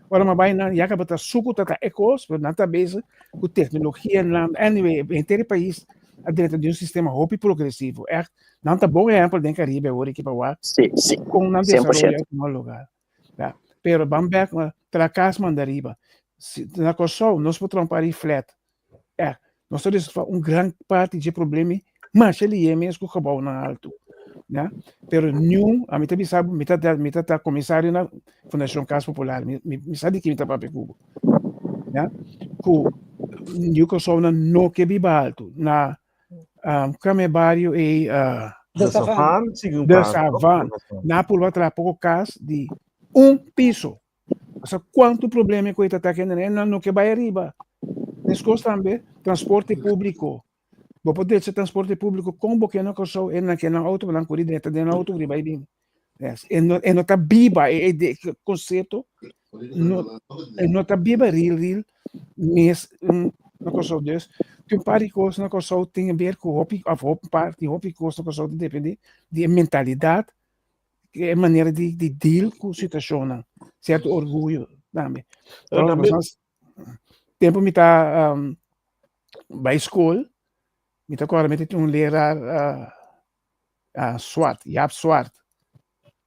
Ora ma bai nan, ya ka bota suku tata ecos, pero nan ta bezig ku tecnologia nan. Anyway, henter pais a drenta di un sistema hopi progresivo. Echt, nan ta bon ehempel den Caribe awor aki pa wak. Sí, sí. Kon nan 100%. desaroya na lugar. Ja. Pero ban bek ma tra kas manda riba. Si, na Kòrsou nos por traha un par di flat. Echt, nos ta resolva un gran parti dje problema masha lihe mes ku gebouwnan altu. Ja? Pero niun, ami ta bisa bo, mi ta mi ta ta komisario na Fundashon Kas Popular, mi, mi, mi sa di ki mi ta papia ku bo. Ja? Ku yu Kòrsounan no ke biba altu. Na um, kame bario ei De De Savan. Savan, sigui un De par. Savan. Na purba traha poko kas di un piso. Pasa kuantu problema ku e ta ta kende nan no ke bai ariba. Meskos tambe transporte públiko. Bo por drecha transporte públiko kon bo ke na Kòrsou, e nan ke nan outo, nan kuri drenta den nan outo riba i bin. Yes. E no, e no ta biba, e, e, de, konsepto no, e no ta biba real, real mes na Kòrsou. Dus, tin un par di kos na Kòrsou tin a ber ku hopi, of hopi parti, hopi kos na Kòrsou ta depende di e mentalidat e manera di, di deal ku situashonnan, sierto orguyo tambe. Pero Pero tambe tempo mi ta um, bai skol, mi ta kòrda mi ta tin un leraar uh, uh, Swart, Jaap Swart.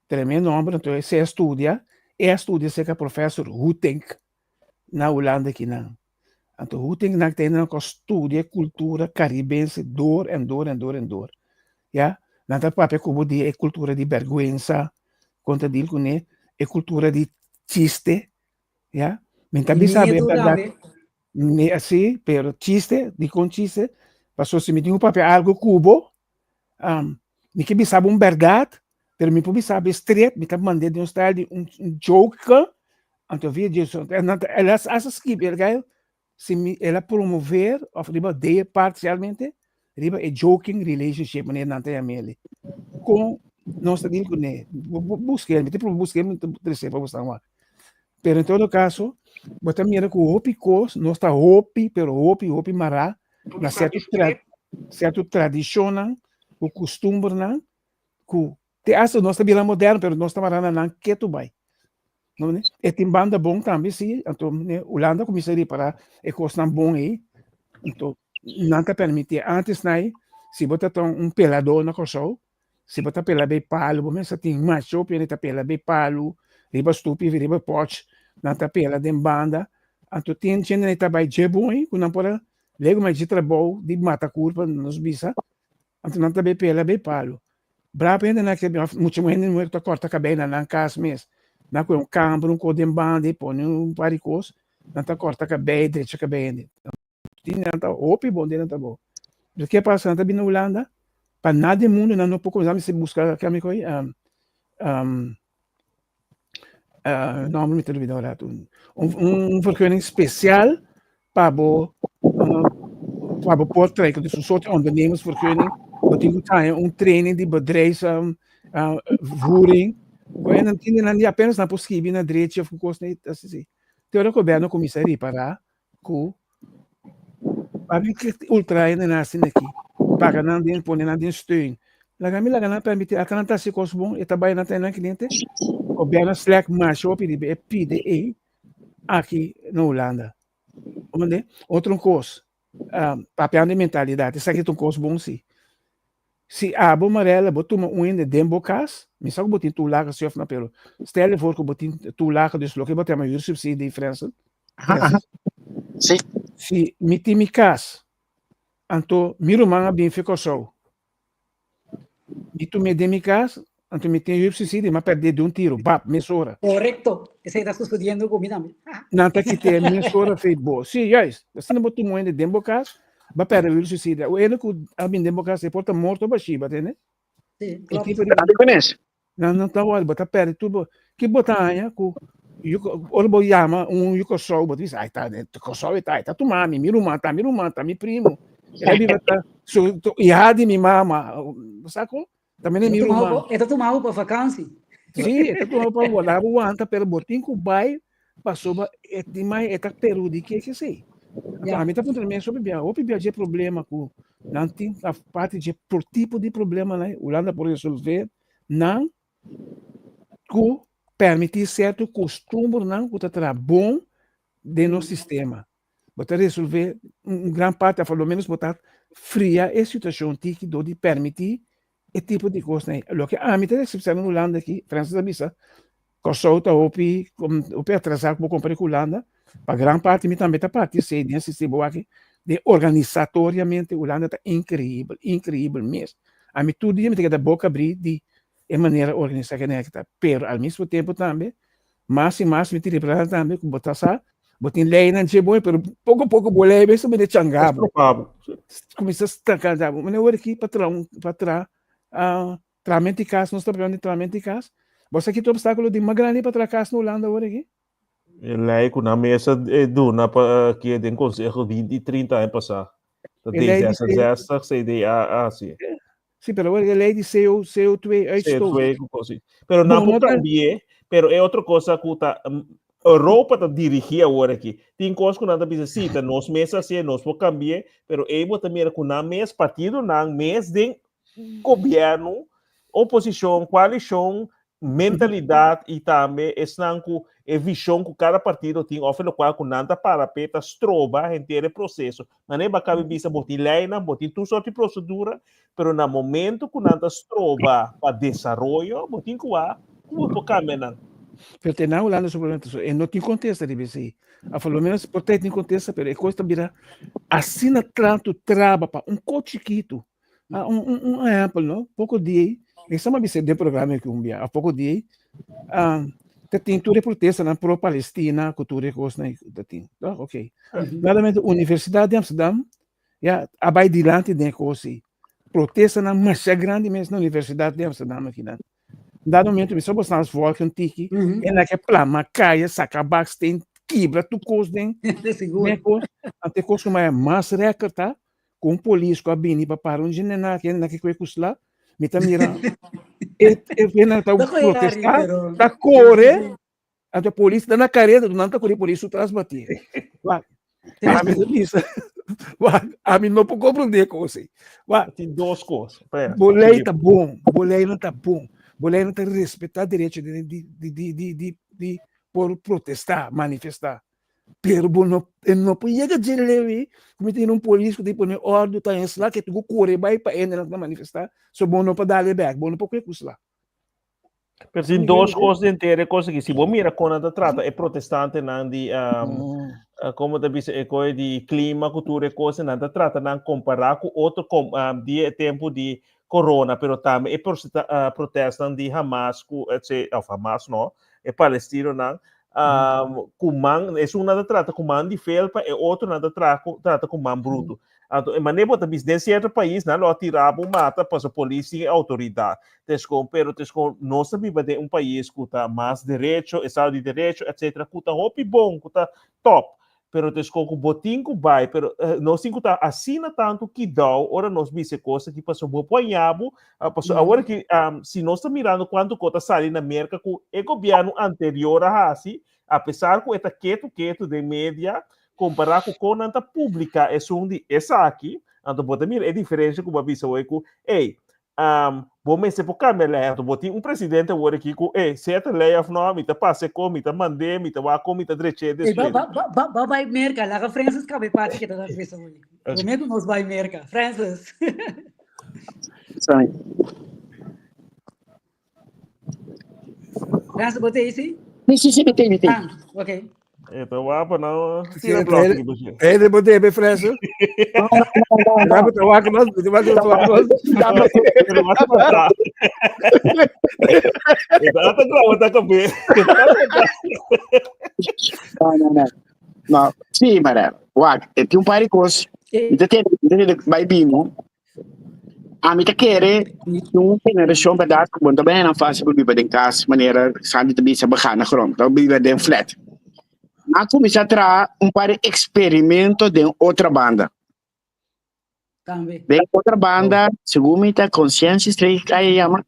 Tremendo homber, anto e a studia, e a studia cerca professor Hoetink na Hulanda kinan. Anto Hoetink nan tende nan ko studia cultura caribense door en door en door en door. Ya, nan ta papia ku bo di e cultura di bergwensa, kon ta deal kuné, e cultura di chiste, ya. Mi ta bisa bo e Miedu berdad. tambe. Mi así, pero chiste, dikon chiste? Paso si mi tin ku papia algu ku bo, um, mi ke bisa bo un berdad, pero mi por bisa bo straight, mi ta mand'é den un style di un, un joke, anto via dje, el a hasta skibi, el gai, si mi, el a promover, of riba de parcialmente, riba e joking relationship, manera nan ta yam'el. Kon nos ta deal kuné? Busk'el, mi ta proba busk'el, mi ta trese pa bo stan wak. Pero en todo caso, bo ta mira ku hopi kos, nos ta hopi, pero hopi, hopi mará na sierto tra, sierto tradishonnan, ku kustumbernan, ku Te hasta nos ta bira moderno, pero nos ta mará na nan ketu bai. No, ne? E tin banda bon tambe, sí. Anto, ne, Hulanda kuminsá ripará e kosnan bon ei. Anto, nan ta permití. Antes nai, si bo ta ta un peladó na Kòrsou, si bo ta pela bei palu, bo mester tin masha hopi hende ta pela bei palu, riba stupi, riba pòch, nan ta pela den banda. Anto tin hende ta bai dje bon ei, ku nan por a legu mai dje trabou di mata kurpa, nos bisa. Anto nan ta bay pela bay palo. Brabo hende nan ke mucha hende muher ta corta cabey na nan cas mes. Nan coge un camber un co den banda y pone un par di cos nan ta corta cabey drecha cabey hende. Tin nan ta hopi bon den nan trabou. Pero ke pasa nan ta bini Hulanda pa nada den mundo nan no por cuminsa mester busca kiami koe nomber mi ta olbida ora un un vergunning special pa bo pa bo por trae dus un soort ondernemersvergunning bo tin ku trae un training di bedrijfsvoering ku nan tin nan di apenas nan por skibi na drechi of ku kos asina si te ora gobierno kuminsa ripara ku Pabi ke ultra hende nan asina aki? Paga nan den, pone nan den steun. Laga mi laga nan permiti, ata nan ta hasi kos bon, e ta bai nan ta nan kliente. Gobierno slèk masha hopi riba e pide ei aki na Hulanda. Comprende? Otro kos, papiando di mentalidat, esaki ta un kos bon si. Si abo Marella bo tuma un hende den bo kas, mi sa ku bo tin toelage si òf no, pero stel je voor ku bo tin toelage, dus loke bo ta yama huursubsidie, Frensel. Si. Si mi tin mi kas, anto mi ruman a bin fi Kòrsou, mi tum'é den mi kas, anto mi tin huursubsidie, mi a pèrdè di un tiro, bap, mesora. Korekto, esei ta susediendo ku mi tambe. Nan ta kit'é mesora fi bo. Si, juist. Asina bo tuma un hende den bo kas, Ba perde wil suicida. O ene ku a bin den bo kas e por ta morto bashi, ba tende? Sí, E klopt. tipo di Tanto con es. nan nan ta wòrdu, bo ta perde tur bo. Ki bo ta haña ku yu ora bo yama un yu Kòrsou, bo ta bisa, ai ta Kòrsou e ta, e ta tu mami, mi ruman ta mi ruman, ta mi primo. El a biba ta su iha di mi mama. Bo sa kon? Ta mene mi ruman. E ta tuma bo pa vakansi. Sí, e ta tuma bo pa wala bo wanta, pero bo tin ku bai pasobra e tin mai e ta perhudiké esei. Anto ami ta puntra mi mes hopi bia, hopi bia dje problema ku nan tin ta parti dje por tipo di problemanan Hulanda por resolve nan ku permití sierto kustumbernan ku ta traha bon den nos sistema. Bo ta resolvé un gran parti, of a lo menos bo ta fria e situashon tiki dor di permití e tipo di kosnan ei. Loke ami ta expresa na Hulanda aki, Francis a bisa, Kòrsou ta hopi hopi atrasá ku bo kompar'é ku Hulanda, pa gran parti mi tambe ta parti esei den sistema bo aki, den organisatoriamente Hulanda ta inkreibel, inkreibel mes. Ami tur dia mi ta keda boka abrí di e manera organisá ku nan ta, pero al mismo tempo tambe mas i mas mi ta ripará tambe ku bo ta sa bo tin leinan dje bon pero poko poko bo lei mes ta bini changa bo kuminsá stanka bo mane ora aki pa traha un pa traha trahamento di kas nos ta papia di trahamento di kas bo sa ki ta obstákulo di mas grandi pa traha kas na Hulanda ora aki? E lei ku nan mes a duna pa aki den konseho 20 30 aña pasá ta D66 CDA a hasi. Sí, pero awor e lei di CO, CO2 uitstoot. CO2 ku kos. Pero nan por cambié, pero e otro cosa ku ta Europa ta dirigí awor aki. Tin kos ku nan ta bisa, sí, ta nos mes hasié, nos por cambié, pero ei bo ta mira ku nan mes partidonan mes den gobierno, oposishon, koalishon, mentalidad y tambe esnan cu e vision cu cada partido tin of e locual cu nan ta para p'e ta stroba henter e proceso. Manera bo a caba di bisa bo tin leynan, bo tin tur soort di procedura, pero na momento cu nan ta stroba pa desaroyo, bo tin cu wak cu bo por cambia nan. Pero te na Hulanda su problema ta so, e no tin contesta riba esey. Of por lo menos por ta e tin contesta, pero e cos ta bira asina tanto traba pa un cos chikito. Ah, un, un, un ehempel, no? Poco dia, mi sama bisa den programa aki un bia, a poco dia, ah, ta tin tur e protestanan pro Palestina, ku tur e kosnan ta tin. Oh, ok. Claramente, Universidad di Amsterdam, ya, a bai dilanti den e kos ei. Protestanan masha grandi mes na Universidad di Amsterdam akinan. Dado momento, mi sa bo staan volk un tiki, en na ke plama kaya, saka baksteen, kibra tur kos den, den kos. Ante kos ku mas record ta, ku un polis ku a bini pa para un djinena ke na ke kue ku sla, mi ta mira e e hende ta protestá, ta kore, anto polis ta na kareda, nan ta kore polis su tras bati. Wak, ami ta bisa, wak, ami no por komprondé e kos ei. Wak, Tin dos kos. Bo lei ta bon, bo leinan ta bon. Bo leinan ta respetá derecho di di di di di di por protestá, manifestá. Pero bo no e no por yega dje leu ei ku mi tin un polis ku ta pone òrdu ta en sla ke tugu kore bai pa hendenan ku ta manifestá, so bo no por dal e bèk, bo no por kue ku sla. Pero tin dos kos den tere kos aki. Si bo mira kon nan ta trata e protestantenan di um, como ta bisa e koe di klima ku tur e kos nan ta trata nan kompará ku otro kom, um, di e tempu di corona, pero tambe e proseta, protestnan di Hamas ku etc, of Hamas no, e palestinonan um, ku man, esun nan ta trata ku man di felpa, e otro nan ta tra, trata ku man brutu. Anto, e manera bo ta bisa, den cierto pais nan lo a tira bo mata paso polis tin e autoridad. Teskon, pero teskon nos ta biba den un pais ku ta mas derecho, estado di derecho, etcetera, ku ta hopi bon, ku ta top. Pero teskon ku bo tin ku bai, pero nos tin ku ta asina tantu kidao ora nos bisa e kos aki, pasobra bo por haña bo, pasobra awor aki, si nos ta mirando kuantu kos ta sali na Merka ku e gobièrnu anterior a hasi, apesar ku e ta ketu ketu den media, kompará ku kon nan ta publiká esun di esaki, anto bo ta mira e diferensha ku bo a bisa hoy ku, ey, bo mester por kambia lei, anto bo tin un presidente awor aki ku, ey, sea ta lei òf no, mi ta pasa e kon, mi ta mand'é, mi ta wak kon mi ta drech'é Ey, despues. ba, ba, ba, ba bai Merka, laga Francis kaba e parti ke ta ta bisa hoy. Promé ku nos bai Merka. Francis. Sorry. Francis, bo ta ei si? Sí, sí, sí, mi t'ei, mi t'ei. Ah, ok. E ta wapa nou. Sí, Tira het blok hele- aquí, pues. Hele bo debe, Francis. No, no, no, no, Rapo te wak nos, te wak nos, wak nos. Pero vas a pasar. E ta ta graba ta kabe. no, no, no. No, sí, maar wak, e tin un par di kos. Mi ta tende, mi ta tende bai bino. Ami ta kere un generashon bèrdat ku bo no ta bai nan fásil pa biba den kas manera Sandy ta bisa baha na grond, ta biba den flat. Nan a kuminsá traha un par di eksperimento den otra banda. Tambe. Den otra banda, segun mi ta Conscientie Streek a yama.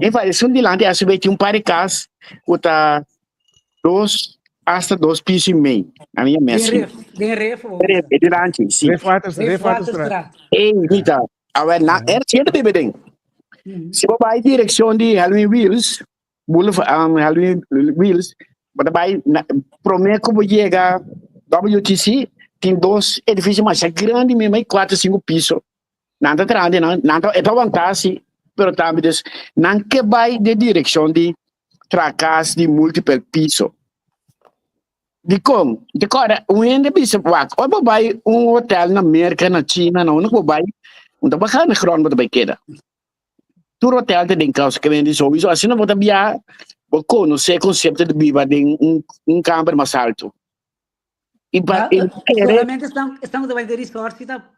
En esun dilanti a subi tin un par di kas ku ta dos hasta dos piso y mei. A mi Den mes. ref, den ref o Ref, e dilanti, sí. Ref Water, Ref Ref Waterstraat. Waterstraat. Ei, Rita, a ver, na, er siete bebe den. Si bo bai direccion di Halloween Wheels, Boulevard, Halloween Wheels, bo ta bai na, prome ku bo yega WTC, tin dos edificio masha grandi mesmo, ai cuatro, cinco piso. Nan ta traha den nan, nan ta, e ta wantá si, pero tambe dus nan ke bai den direkshon di traha kas di multiple piso. Dikon? Dikon ora un hende bisa wak, ora bo bai un hotel na Merka, na China, na unda ku bo bai, bo ta baha na grond bo ta bai keda. Tur hotel ta den kousa ke bende souiso, asina bo ta biaha, bo konosé e konsepto di biba den un un kamber mas altu. Y pa Ja, el kere solamente están, están de de resort sí ta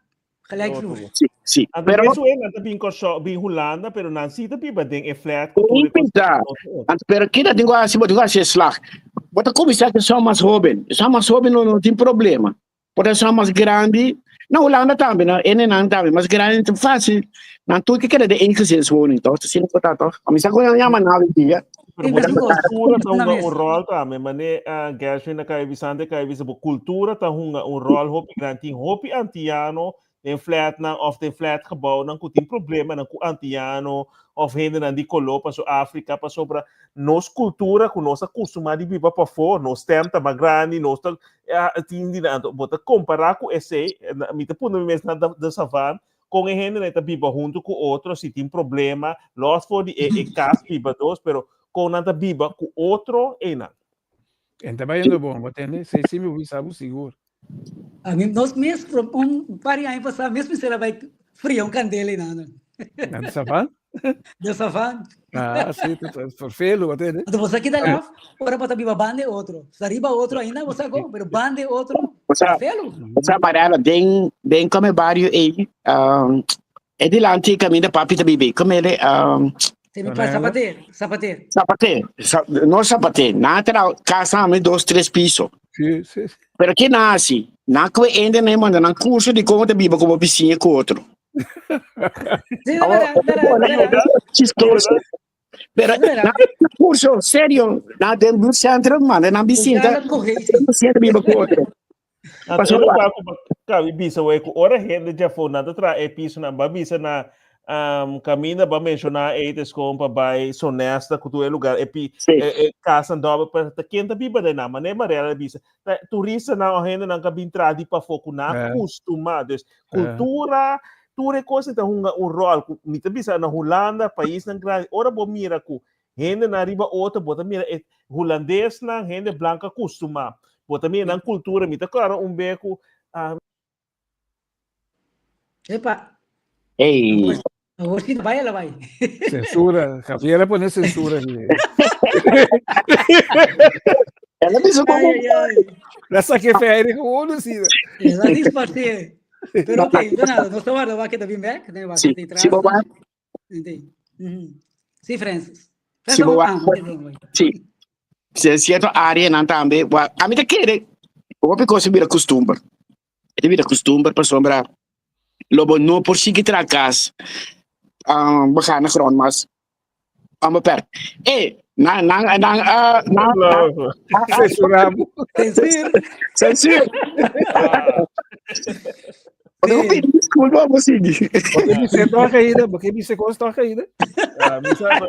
gelijkvloer. Sí, sí. Anto Pero mes nan ta bin Kòrsou, bin Hulanda, pero nan sí ta biba den e flat ku tur e kos. Pinta. Anto, pero keda tin ku hasi, bo tin ku hasi e slag. Bo ta kuminsá ku esun mas hóben. Esun mas hóben no, no tin problema. Por esun mas grandi, na Hulanda tambe, na hendenan tambe, mas grandi ta fásil. Nan tur ke keda den eengezinswoning, toch? Ta asina ku ta, toch? A mi sa ku nan yama nan awe dia. Pero bo kultura ta hunga un ròl tambe, mane Gershwin a kai bisa, ante kai bisa, bo kultura ta hunga un ròl hopi grandi. Tin hopi antiano den flatnan òf den flatgebouwnan ku tin problemanan ku antiano òf hendenan di koló paso Afrika, pasobra nos kultura ku nos a kustumá di biba pafó, nos stèm ta mas grandi, nos ta tin di nan. Anto bo ta kompará ku esei, mi ta pone mi mes na de savan, kon e hendenan ta biba huntu ku otro si tin problema, los for di e e kas biba dos, pero kon nan ta biba ku otro einan. En ta bayendo bon, bo tende? Si, si mi bisa bo sigur. A mi nos mes un par di aña pasá mes mester a bai fria un kandela einan. Na de savan? De savan. Ah, si, vervelu, bo tende? Anto bo sa kita laf, ora bo ta biba banda e otro. Sa riba otro ainda bo sa kon, pero banda e otro, Osea, vervelu. osea Mariano, den, den come bario ei, um, e dilanti caminda papi ta bibi, come ele, um, Se mi pa Zapater, Zapater. Zapater, no Zapater, na tra casa ame dos, tres piso. Sí, sí. Pero ke na hasi? Na kue ende na manda nan curso di como ta biba como bisiña ku otro. Sí, verdad, verdad, verdad. Chistoso. Pero na curso, serio, na den buurtcentrum manda nan bisinta. Bisiña ta biba ku otro. Anto e lugar ku kabi bisa we ku ora hende djafó nan ta traha e pisonan ba bisa na. Um, caminda ba menciona ei te skon pa bai Sonesta ku tu e lugar e pi Sí. e, e casa dobe pa ta ken ta biba de na mané Mariela bisa ta turista na o hende nan ka bin tra di pafó ku na Eh. kustuma dus kultura tur e kos ta hunga un rol ku mi ta bisa na Hulanda paisnan grandi ora bo mira ku hende nan riba otro bo ta mira e hulandesnan hende blanka kustuma bo ta mira nan kultura mi ta kòrda un be ku ah, Epa. Ei. Awor si bai ela bai. Censura. Javier a pone censura aquí. Ela bisa como. Ai, ai, ai. La saqué fea y gewoon así. Ela disparce. Pero ok, de nada, nos ta warda wak ta bin bek, ne wak Si, ta tras. si bo wak. Entende? Mhm. Si, Francis. Si bo wak. Ah, Si. Si cierto área nan tambe, wa, a mi ta kere, hopi cosa bira costumber. E bira costumber pasobra lo bo no por sigui traha cas um, begane grond mas onbeperkt. E, nan, nan, nan, uh, nan, nan, Censuramos. Censur. Censur. Bo no pidi disculpa, bo sigui. Porque dice toda caída, porque dice cosa toda caída. Ah, mi sa-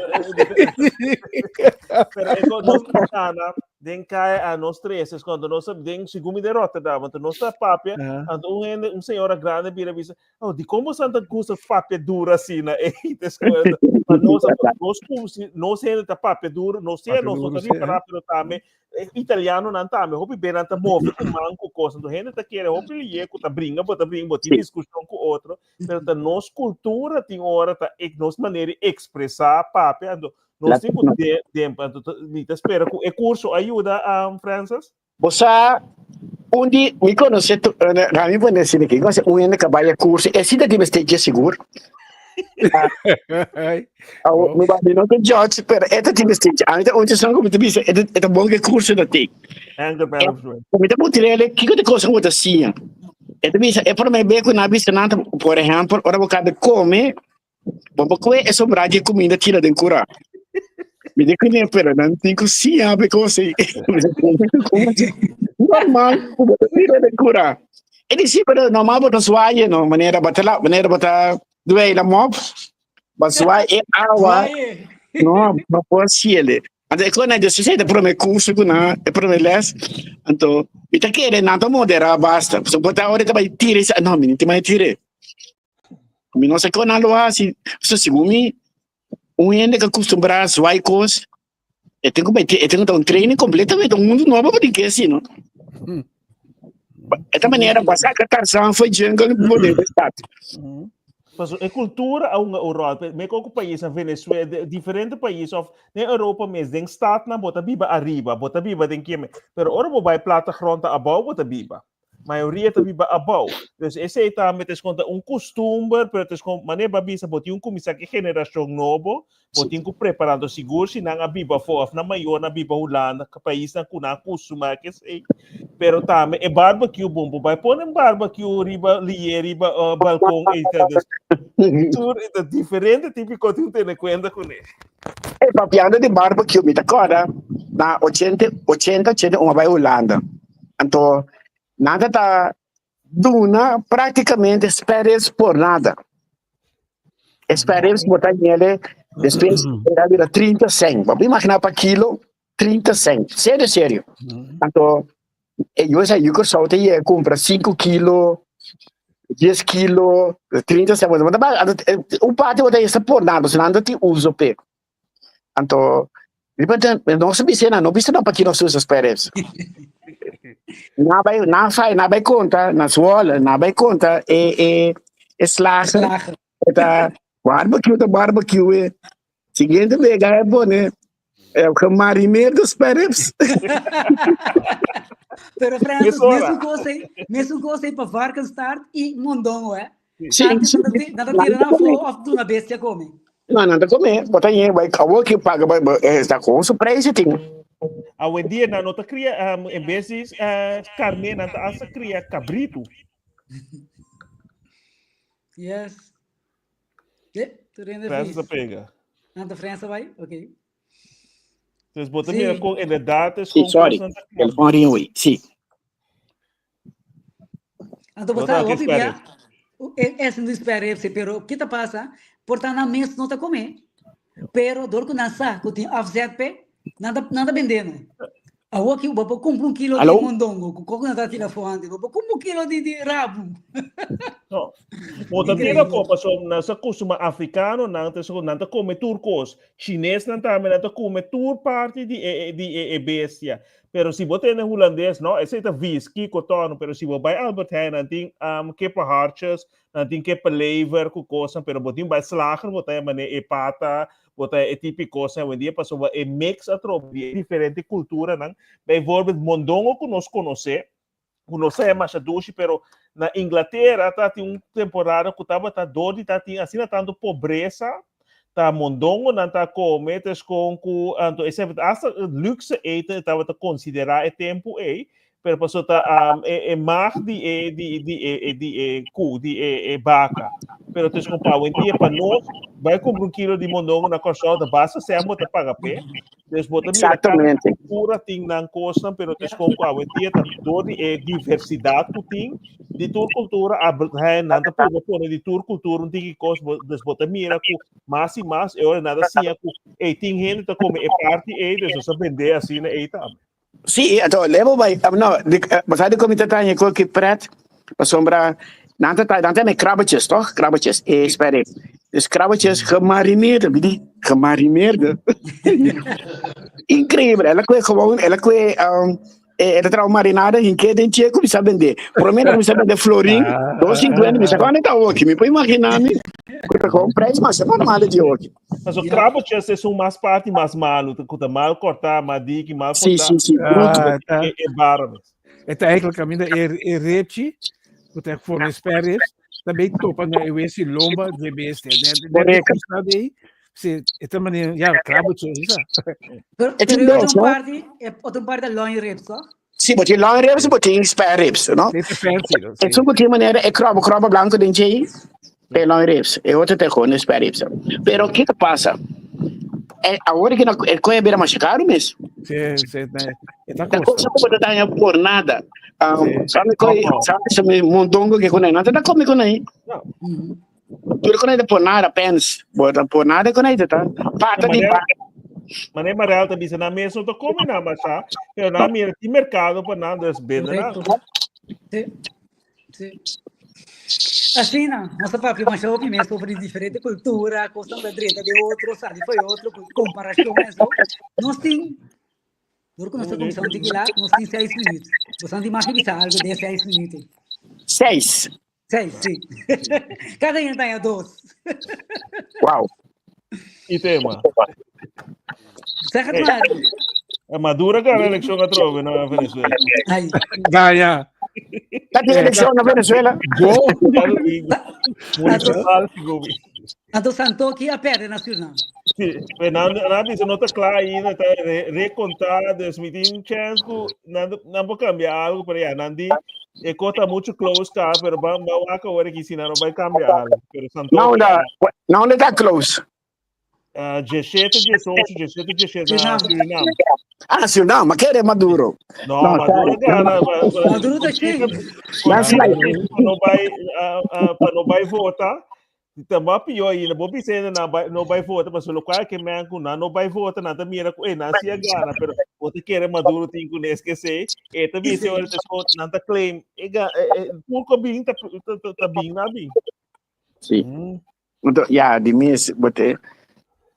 Pero é quando nós kana, den cai a nós três, é quando nós den segundo de Rotterdam, então nós tá papia, então um hende, um senhora grande vira bisa, oh, de como Santa Cruz papia dura assim, na eita, mas nós nós como se nós hende tá papia duro, nós Papia nós duro, tá sim, ripa rápido também, italiano nan tambe, hopi ben nan ta move ku man ku kos, anto hende ta kere hopi liye ku ta bringa, bo ta bringa, bo tin diskushon ku otro, pero ta nos kultura tin ora ta ek nos manera di ekspresá papia, anto nos tin ku de dempa, anto ta mi ta spera ku e kurso a yuda, Francis. Bo sa un di mi konosé tu Rami pone asina aki, mi konosé un hende ku a bai e kurso, e si ta tin mester dje sigur. Awo, mi ba mi no ta judge, pero e ta tin mester dje. Ami ta un dje ku mi ta bisa, e ta e ta bon ku e kurso ta tin. Anger management. Mi ta puntra el kiko ta e kos ku bo ta siña. E ta bisa, e promé be ku nan a bisa nan ta, por ehèmpel, ora bo kaba di kome, Bo por kohe e sobrá di e kuminda tira den kurá. Mi di kuné, pero nan tin ku siña bo e kos ei. Normal ku bo ta tira den kurá. E di si, pero normal bo ta zwaai, no? Manera bo ta la, manera bo ta dweila mòp, bo zwaai e awa, no, bo por hasiel. Anto e kos nan di esei ta e promé kurso ku nan, e promé lès. Anto mi ta kere nan ta moderá basta. Pasobra bo ta ora e ta bai tira, e no, mi no tin mai tir'é. Mi no sa kon nan lo hasi. So segun mi, un hende ku akustumbrá a zwai kos, e tin ku bai e tin ku ta un training kompletamente, un mundu nobo pa tin ke hasi no. E ta manera pa saka Tarzan for jungle i pone den stad. Paso e kultura a hunga un ròl. Me kon ku pais na Venezuela, diferente pais òf den Europa mes, den stadnan bo ta biba ariba, bo ta biba den kieme. Pero ora bo bai plattegrond ta abou bo ta biba. Mayoria ta biba abou. Dus esei tambe ta eskonta un kustumber, pero ta eskon, manera bo a bisa, bo tin un kuminsá ku e generashon nobo, bo tin ku prepará. Anto sigur si nan a biba afó òf nan mayornan a biba Hulanda, paisnan ku nan a kustumá ku esei. Pero tambe e barbecue bon, bo bai pone un barbecue riba lié, riba balkon ei ta. Dus tur e ta diferente típiko tin tene kuenta kuné. E papiando di barbecue, mi ta kòrda na ochenta, ochenta, ochenta i un a bai Hulanda. Anto nan ta ta duna prácticamente sperres por nada. Sperres bo ta ñele despues era bira 30 cent. Bo por imaginá pa kilo 30 cent. Serio, serio. Anto e yu esa yu Kòrsou ta yega kumpra 5 kilo, 10 kilo, 30 cent. Bo ta bai anto un parti bo ta esta por nada, pasobra nan ta tin uso p'e. Anto, riba den, nos a bisa nan, no bisa nan paki nos usa sperres. Na bai, na fai, na bai konta, na Zwolle, na bai konta e, e, e slager. Slager. E ta barbecue ta barbecue. Siguiente vez e pone eh, gemarineerde sperrips. Pero Francis, Mesora. mesun kos ei, mesun kos ei pa varkenstaart i mondongo, eh. Sí, Antes sí. nan ta tira nan afó of duna bestia come. No, nan ta come. Bo ta yen, bai awor ki paga, bai, bai, eh, está con su prijs tin. Awendia nan no ta cria, um, en vez di uh, carne, nan ta hasta cria cabrito. Yes. Eh, tu rende Francis a fris. pega. Nan ta Francis bai? Ok. Dus bo ta Sí. mira con inderdaad is Sí, con sorry. cosnan ta Telefon ring oei. Sí. Anto Bo bo ta sa ke hopi spare bia, e es no spare ribs, pero kita pasa? Por ta nan mes no ta come, pero dor cu nan sa cu tin afzet p'e, nan ta nan ta bende no. Awor ki bo por cumpra un kilo di Aló? mondongo, cu koco nan ta tira afo antes, bo por cumpra un kilo di di rabu. No. Bo ta tira Increíble. afo, paso nan sa costuma africano nan ta nan ta come tur cos. Chines nan tambe nan ta come tur parti di e di e e bestia. Pero si bo tende hulandes, no, esei ta vis, kiko tono, pero si bo bai Albert Heijn nan tin um, kippenhartjes, Nan tin ke pelever ku kosnan, pero bo tin bai slager, bo ta yama e pata, bo ta e tipo kosnan hoy en dia, pasobra e mix atrobe di e diferente kulturanan. Bijvoorbeeld mondongo ku nos konosé, ku nos sa e masha dushi, pero na Inglatera ta tin un temporada ku tabata dor di ta tin asina tantu pobresa, ta mondongo nan ta kome, ta eskon ku anto esei hasta luxe eten e tabata konsiderá e tempu ei, Pero paso ta um, e, e maag di e, di, di e, e, di e ku, di e, e baka. Pero tes compa, hoy en dia pa nos, vai compra un kilo di mondongo na Kòrsou, ta basta sèn bo ta paga p'e. Dus bo ta mira kada Exactamente. kultura tin nan kosnan, pero tes kon ku awe en dia ta dor di e diversidat ku tin di tur kultura, Albert Heijn nan ta purba pone di tur kultura un tiki kos, bo, dus bo ta mira ku mas i mas e ora nan ta siña ku, ey, tin hende ta kome e parti ey, dus nos ta bend'é asina ey tambe. Sí, anto lebo bai, no, di, bo sa di comité ta ko ki pret, pasobra nan ta nan ta met krabbetjes, toch? Krabbetjes, eh, spare. Dus krabbetjes gemarineerde, bidi, gemarineerde. Increíble, ela kwe gewoon, ela kwe, um, eh, ela trau marinada, hinke den che, kumisa bende. Prome na kumisa bende florin, 2,50, misa kwanda ta oki, mi por imagina mi, kuta gewoon prijs mas normal di oki. Paso krabbetjes es un mas parti mas malu, ku ta mal kortá, mal diki, mal Sí, kortá. sí, sí, bruto. Ah, ta. E, e bara mes. E ta eigenlijk caminda e, e repchi, ku ta forma spare ribs, tambe topa na e wesi lomba de bestia. Net, net de Correcto. costado aí, se, e ta manier, ja, krabbetje, is dat. Pero, Het is pero e best, otro no? parti, e otro parti ta loin ribs, toch? Sí, bo tin long ribs, bo tin spare ribs, no? Dit is fancy, dat E sí. su tin manera e krobo krobo blanco den dje, e long ribs, e otro te gewoon spare ribs. Pero kiko pasa? E awor ki na e koe bira masha caro mes. Sí, sí, nee. E ta Ta costa. cosa ku bo ta daña por nada. Um, Sí. sabe koi, sabe sa mi mondongo ke konai, nada ta come konai. No. Tur konai ta por nada pens. Bo ta por nada konai ta. Pata di Manera, baka. manera Marel ta bisa, nan mes no ta come nan masha, pero nan mira tin mercado pa nan, dus bende nan. Correcto. Sí. Sí. Asina, nos ta papia masha hopi mes over di diferente cultura, cosnan ta drenta de otro, sali fo'i otro, cu comparacion en zo. Nos tin, dor cu nos ta cuminsa un tiki laat, nos tin seis minuut. Boso tin mag di bisa algo den seis minuut ei. Seis. Seis, sí. Cada un taña dos. Wow. Y tema. Zeg het maar. Eh, Maduro gana elección atrobe na Venezuela. Ay. Gana. Dat die elección na Venezuela. Go. Municipal, Gobi. Anto Santoki a perde na Suriname. Sí, pero nan nan bisa no ta kla ainda, ta re, recontar, dus mi tin chance ku nan nan por cambia algo, pero ya, nan di e kota mucho close ka, pero ba ba wak awor aki si nan no bai cambia algo. Pero Santoki Nou da, nou da close. uh, 17, 18, 17, 17 na Suriname. Ah, Suriname, maar kere Maduro. No, No, Maduro sorry. gana. Maduro ta ching. That's right. Pa no bai, uh, uh, pa no bai vota, Ta mas pió ainda, bo bisa ainda nan bai, no bai vota, pasobra lokual ke men ku nan no bai vota, nan ta mira ku eh, nan si a gana, pero bo ta kere Maduro tin ku nes ke sei, e ta bisa ora ta sko, nan ta claim, e ga, e, e, tur ku bin ta, ta, ta, ta bin na bin. Sí. Mm. Anto, ja, di mes, bo te,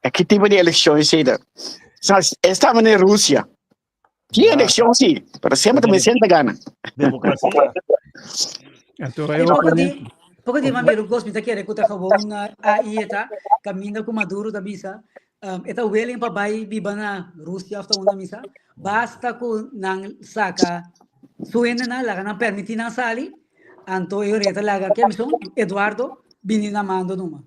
e ki tipo di eleccion is dat? Sa, estaba na Rusia. Tin Ah. eleccion sí, pero semper ta men ta gana. Democracia. Anto e E poco oponente. di, poco di mami rugos mi ta kere ku ta gewoon AI eta caminda ku Maduro ta bisa e ta willing pa bai biba na Rusia of ta unda misa basta ku nan saka su hendenan laga nan permiti nan sali anto e ora e ta laga ke mison Eduardo bini na mando numa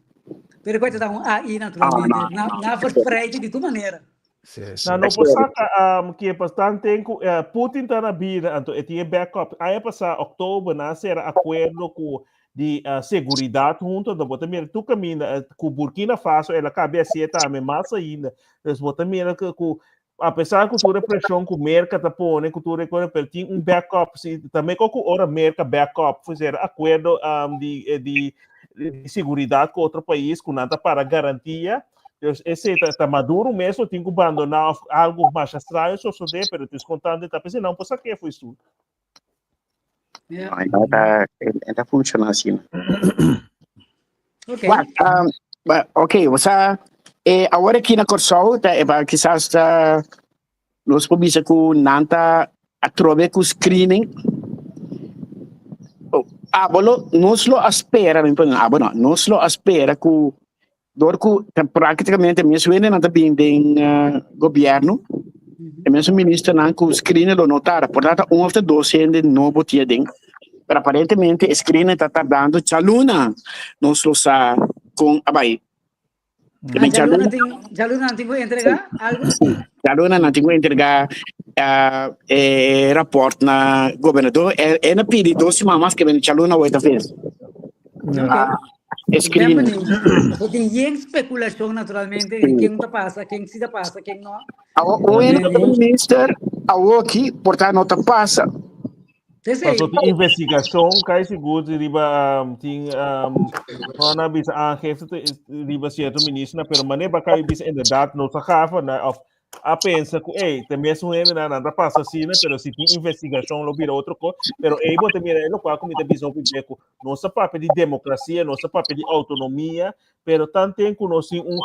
pero ku e ta ta un AI naturalmente Ah, no. na na verspreid di tur manera. Sí, sí. Na no por saca um, que bastante tempo uh, Putin tá na vida, anto e tinha backup. Aña passado, oktober, na sera acordo com di uh, seguridade junto, então bota mira tu caminha uh, com Burkina Faso, ela cabe assim também, mais ainda. Dus bota mira que com apesar que toda a pressão que o Merca tá pondo, que toda coisa, pero tem um backup, sim, também com ora Merca backup, fazer acordo um, di, eh, di di seguridat ku otro pais ku nan ta para garantia. Dus esei ta, ta Maduro mes lo tin ku bandoná òf algu masha straño sosodé, pero tis kontante ta p'esei nan por sak'é fo'i stoel. Ja. No, e no ta, e ta funciona asina. Ok. Wak, um, ba- ok, o sea, awor aki na Kòrsou, ta, eh, ba, kisas ta, nos por bisa ku nan ta atrobe ku screening. Oh, abo lo, nos lo a spera, mi pone, abo no, nos lo a spera ku dor ku ta práktikamente mes wendenan ta bin den eh, gobierno, e mes ministernan ku screening lo no tarda. Por ta un of ta dos hende nobo tia den. Pero aparentemente e screening ta tardando djaluna. Nos lo sa kon a bai. Ah, Ben djaluna djaluna, tin, djaluna nan tin ku entregá algu? djaluna nan tin ku entregá eh, e rapport na gobernador. E, e na pidi dos siman mas ke ben djaluna hoy ta ves. Ok. Ah, e screening. Bem Bo tin yen spekulashon naturalmente di ken ta pasa, ken si ta pasa, ken no. Awo, un minister awoki por ta no ta pasa. Esei. Paso tin investigashon kai sigur di riba um, tin um, no na bisa aangifte te- riba cierto minister pero mane ba kai bisa inderdaad no sa gafa na of a pensa ku ei te mes un hende na nan ta pasa asina pero si tin investigashon lo bira otro ko pero ei bo te mira e lo kwa ku mi ta bisa hopi be ku nos ta papia di demokrasia nos ta papia di autonomia Pero tanten ku nos tin un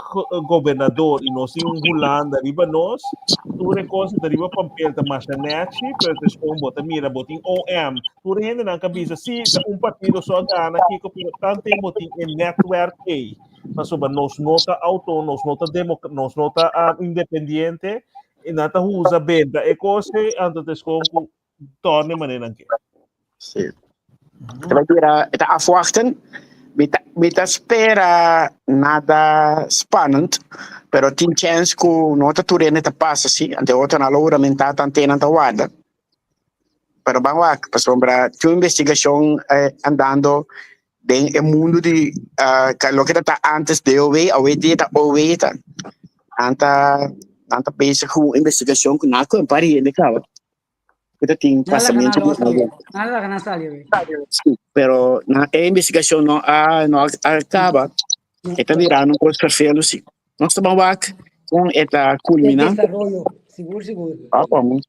gobernador i nos tin un Hulanda riba nos, tur e kos ta riba papel ta masha nèchi, pero despues bo ta mira bo tin OM, tur e hendenan ka bisa si ta un partido so a gana kiko, pero tanten bo tin e nètwèrk ei, pasobra nos no ta auto, nos no ta demo, nos no ta independiente, i nan ta usa benta e kos ei, anto ta eskon ku torna e manera nan ke. Sí. Te bai bira, e ta afwachten. Mi ta, mi ta spera nada spannend, pero tin chance ku no ta tur hende ta pasa sí, ante otro nan lo huramentá tante nan ta warda. Pero ban wak, pasobra tin un investigashon eh, andando den e mundu di uh, loke ta ta antes DOW, awe dia ta OW ta. Nan ta, nan ta bezig ku un investigashon ku nan a kon par hende kaba. Ku ta tin Nada ka pasamentu nan di los algo. Nada ka nan sali we. Sí, pero na e investigashon no a no a kaba. E ta birando un kos vervelend sí. Nos ta ban wak kon e ta E kulminá. desaroyo, sigur sigur. Ah, komo.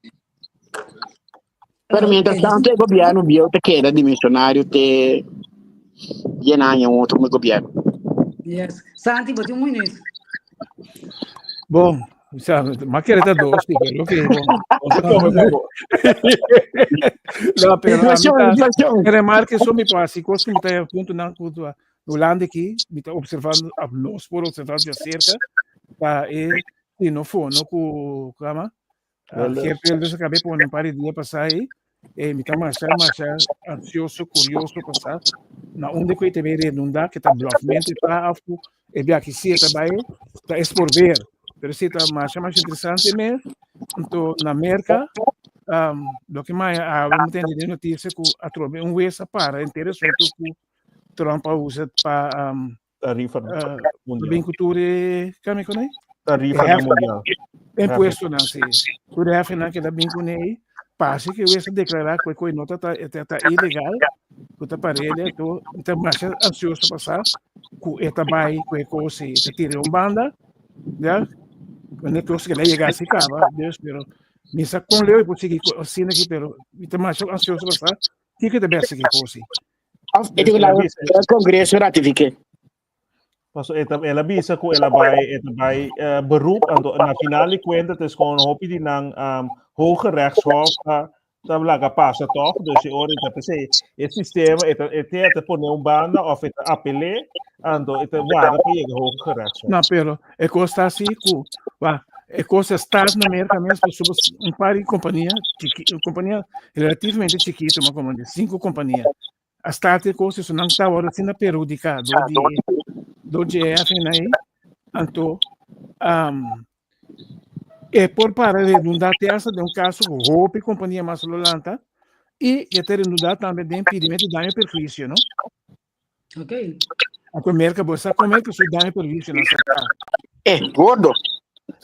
Pero mientras tanto e gobierno bieu ta keda dimisionario te dien aña un otro gobierno. Yes. Santi, bo tin un minuut. Bom, sa, ma kere ta dos, pero ok, bom. No, pero a mi Inflacion, ta, inflacion. remarque so mi pa hasi kos ku mi ta punto nan ku ta Hulanda aki, mi ta observando, of nos por observar de cerca, pa e xenofono ku, kama, Wilders. Geert Wilders a kabe pone un par di dia pasá ei. E mi ta masha, masha ansioso, kurioso pa sa na unda ku e ta bai redundá, ke ta blòfmente ta òf ku e biaha si e ta bai, ta es por ver. Pero si ta masha, masha interesante mes. Anto na Merka, loke maya awe mi ta tende den notisia ku atrobe un wes a para henter asuntu ku Trump a usa pa Tarifa mundial. bin ku tur e kami kuné? Tarifa E mundial. Impuestonan, sí. Tur e hefenan ke ta bin kuné ei, parse ke wes a deklará ku e koi no ta ta ta ilegal, ku ta parele, to mi ta masha ansioso pa sa ku e ta bai ku e kos ei, e ta tira un banda, ya, wanneer kos keda yega asi kaba, dus, pero mi sa kon leu e por sigui ku asina aki, pero mi ta masha ansioso pa sa kiko ta bèsti ku e kos ei. Of e tin la el Congreso ratifique. Paso e ta, el a bisa ku el a bai, e ta bai eh, beroep, anto na final di cuenta het is gewoon hopi di nan um, hoge rechtshof ta ta laga pasa toch, dus e ora ta pensei, e sistema e ta e te te pone un banda of e ta apelé, anto e ta warda pa yega hoge gerechtshof. No, pero e kos ta así ku, wa, e kos a start na Merka mes pasobra un par di kompania chiki, un kompania relativamente chikito, ma komo di sinku kompania a start e kos, eso nan tabata asina perhudiká dor di dor di e hefenan ei, anto um, e por para redundá te hasta den un kaso ku hopi kompania mas lo lanta i e ta redundá tambe den pidimentu di daño perhuisio, no? Ok. Anto Merka, bo sa kon Merka su daño perhuisio nan sa ta. Eh, gordo.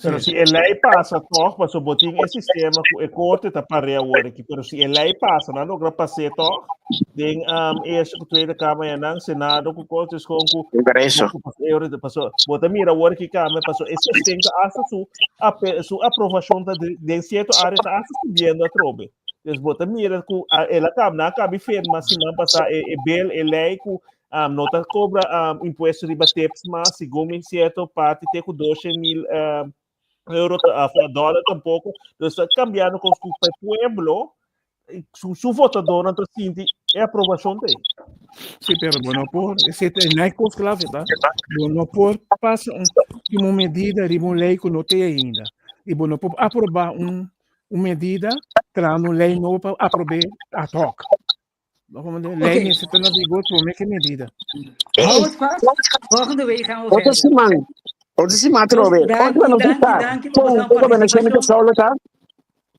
Pero si e lei pasa toch, paso bo tin e sistema ku e korte ta pare awor aki. Pero si e lei pasa, nan logra pas'é toch, den um, Eerste ku Tweede Kamer ya nan, Senado ku kos, dus gewoon ku Congreso. ku paso euro te paso. Bo ta mira awor ki kame, paso e sosten ta hasta su ape, su aprobacion ta de, den cierto área ta hasta subiendo atrobe. Dus bo ta mira ku a, el a kab, nan a kabi firma siman pasá e, e bill, e lei ku um, no ta cobra um, impuesto riba tips mas, segun mi cierto parti te ku 200.000 um, euro, of dólar tampoco. Dus ta cambiando con su pa pueblo, su, su votador ta sinti e aprobacion te. Sí, pero bo no por, ese ta no kos clave, ta? Bo no por pasa un, un medida riba un lei ku no te ainda. I bo no por aproba un, un medida trahando un lei nobo pa aprob'é ad hoc. Lei Oké. mester ta na vigor promé ku e medida. Hou het vast. Volgende week gaan we Otro verder. siman. Otro siman atrobe. Dus danki, Otro nos danki, ta. danki pa Kon boso e gobernashon di participacion. Kòrsou lo ta.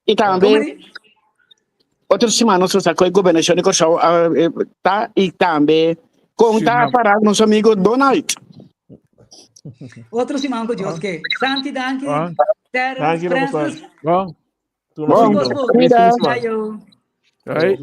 I Kom tambe maar otro siman nos lo sa kon e gobernashon di Kòrsou ta i tambe kon ta Surinam. pará nos amigo Donald. Otro siman ku Dios ke. Santi, danki. Ah, Terence, Danki, Francis. Roberto. bon. Tur nos Bon, seguidor. Bosbo. cuida. Ayo. Hoi.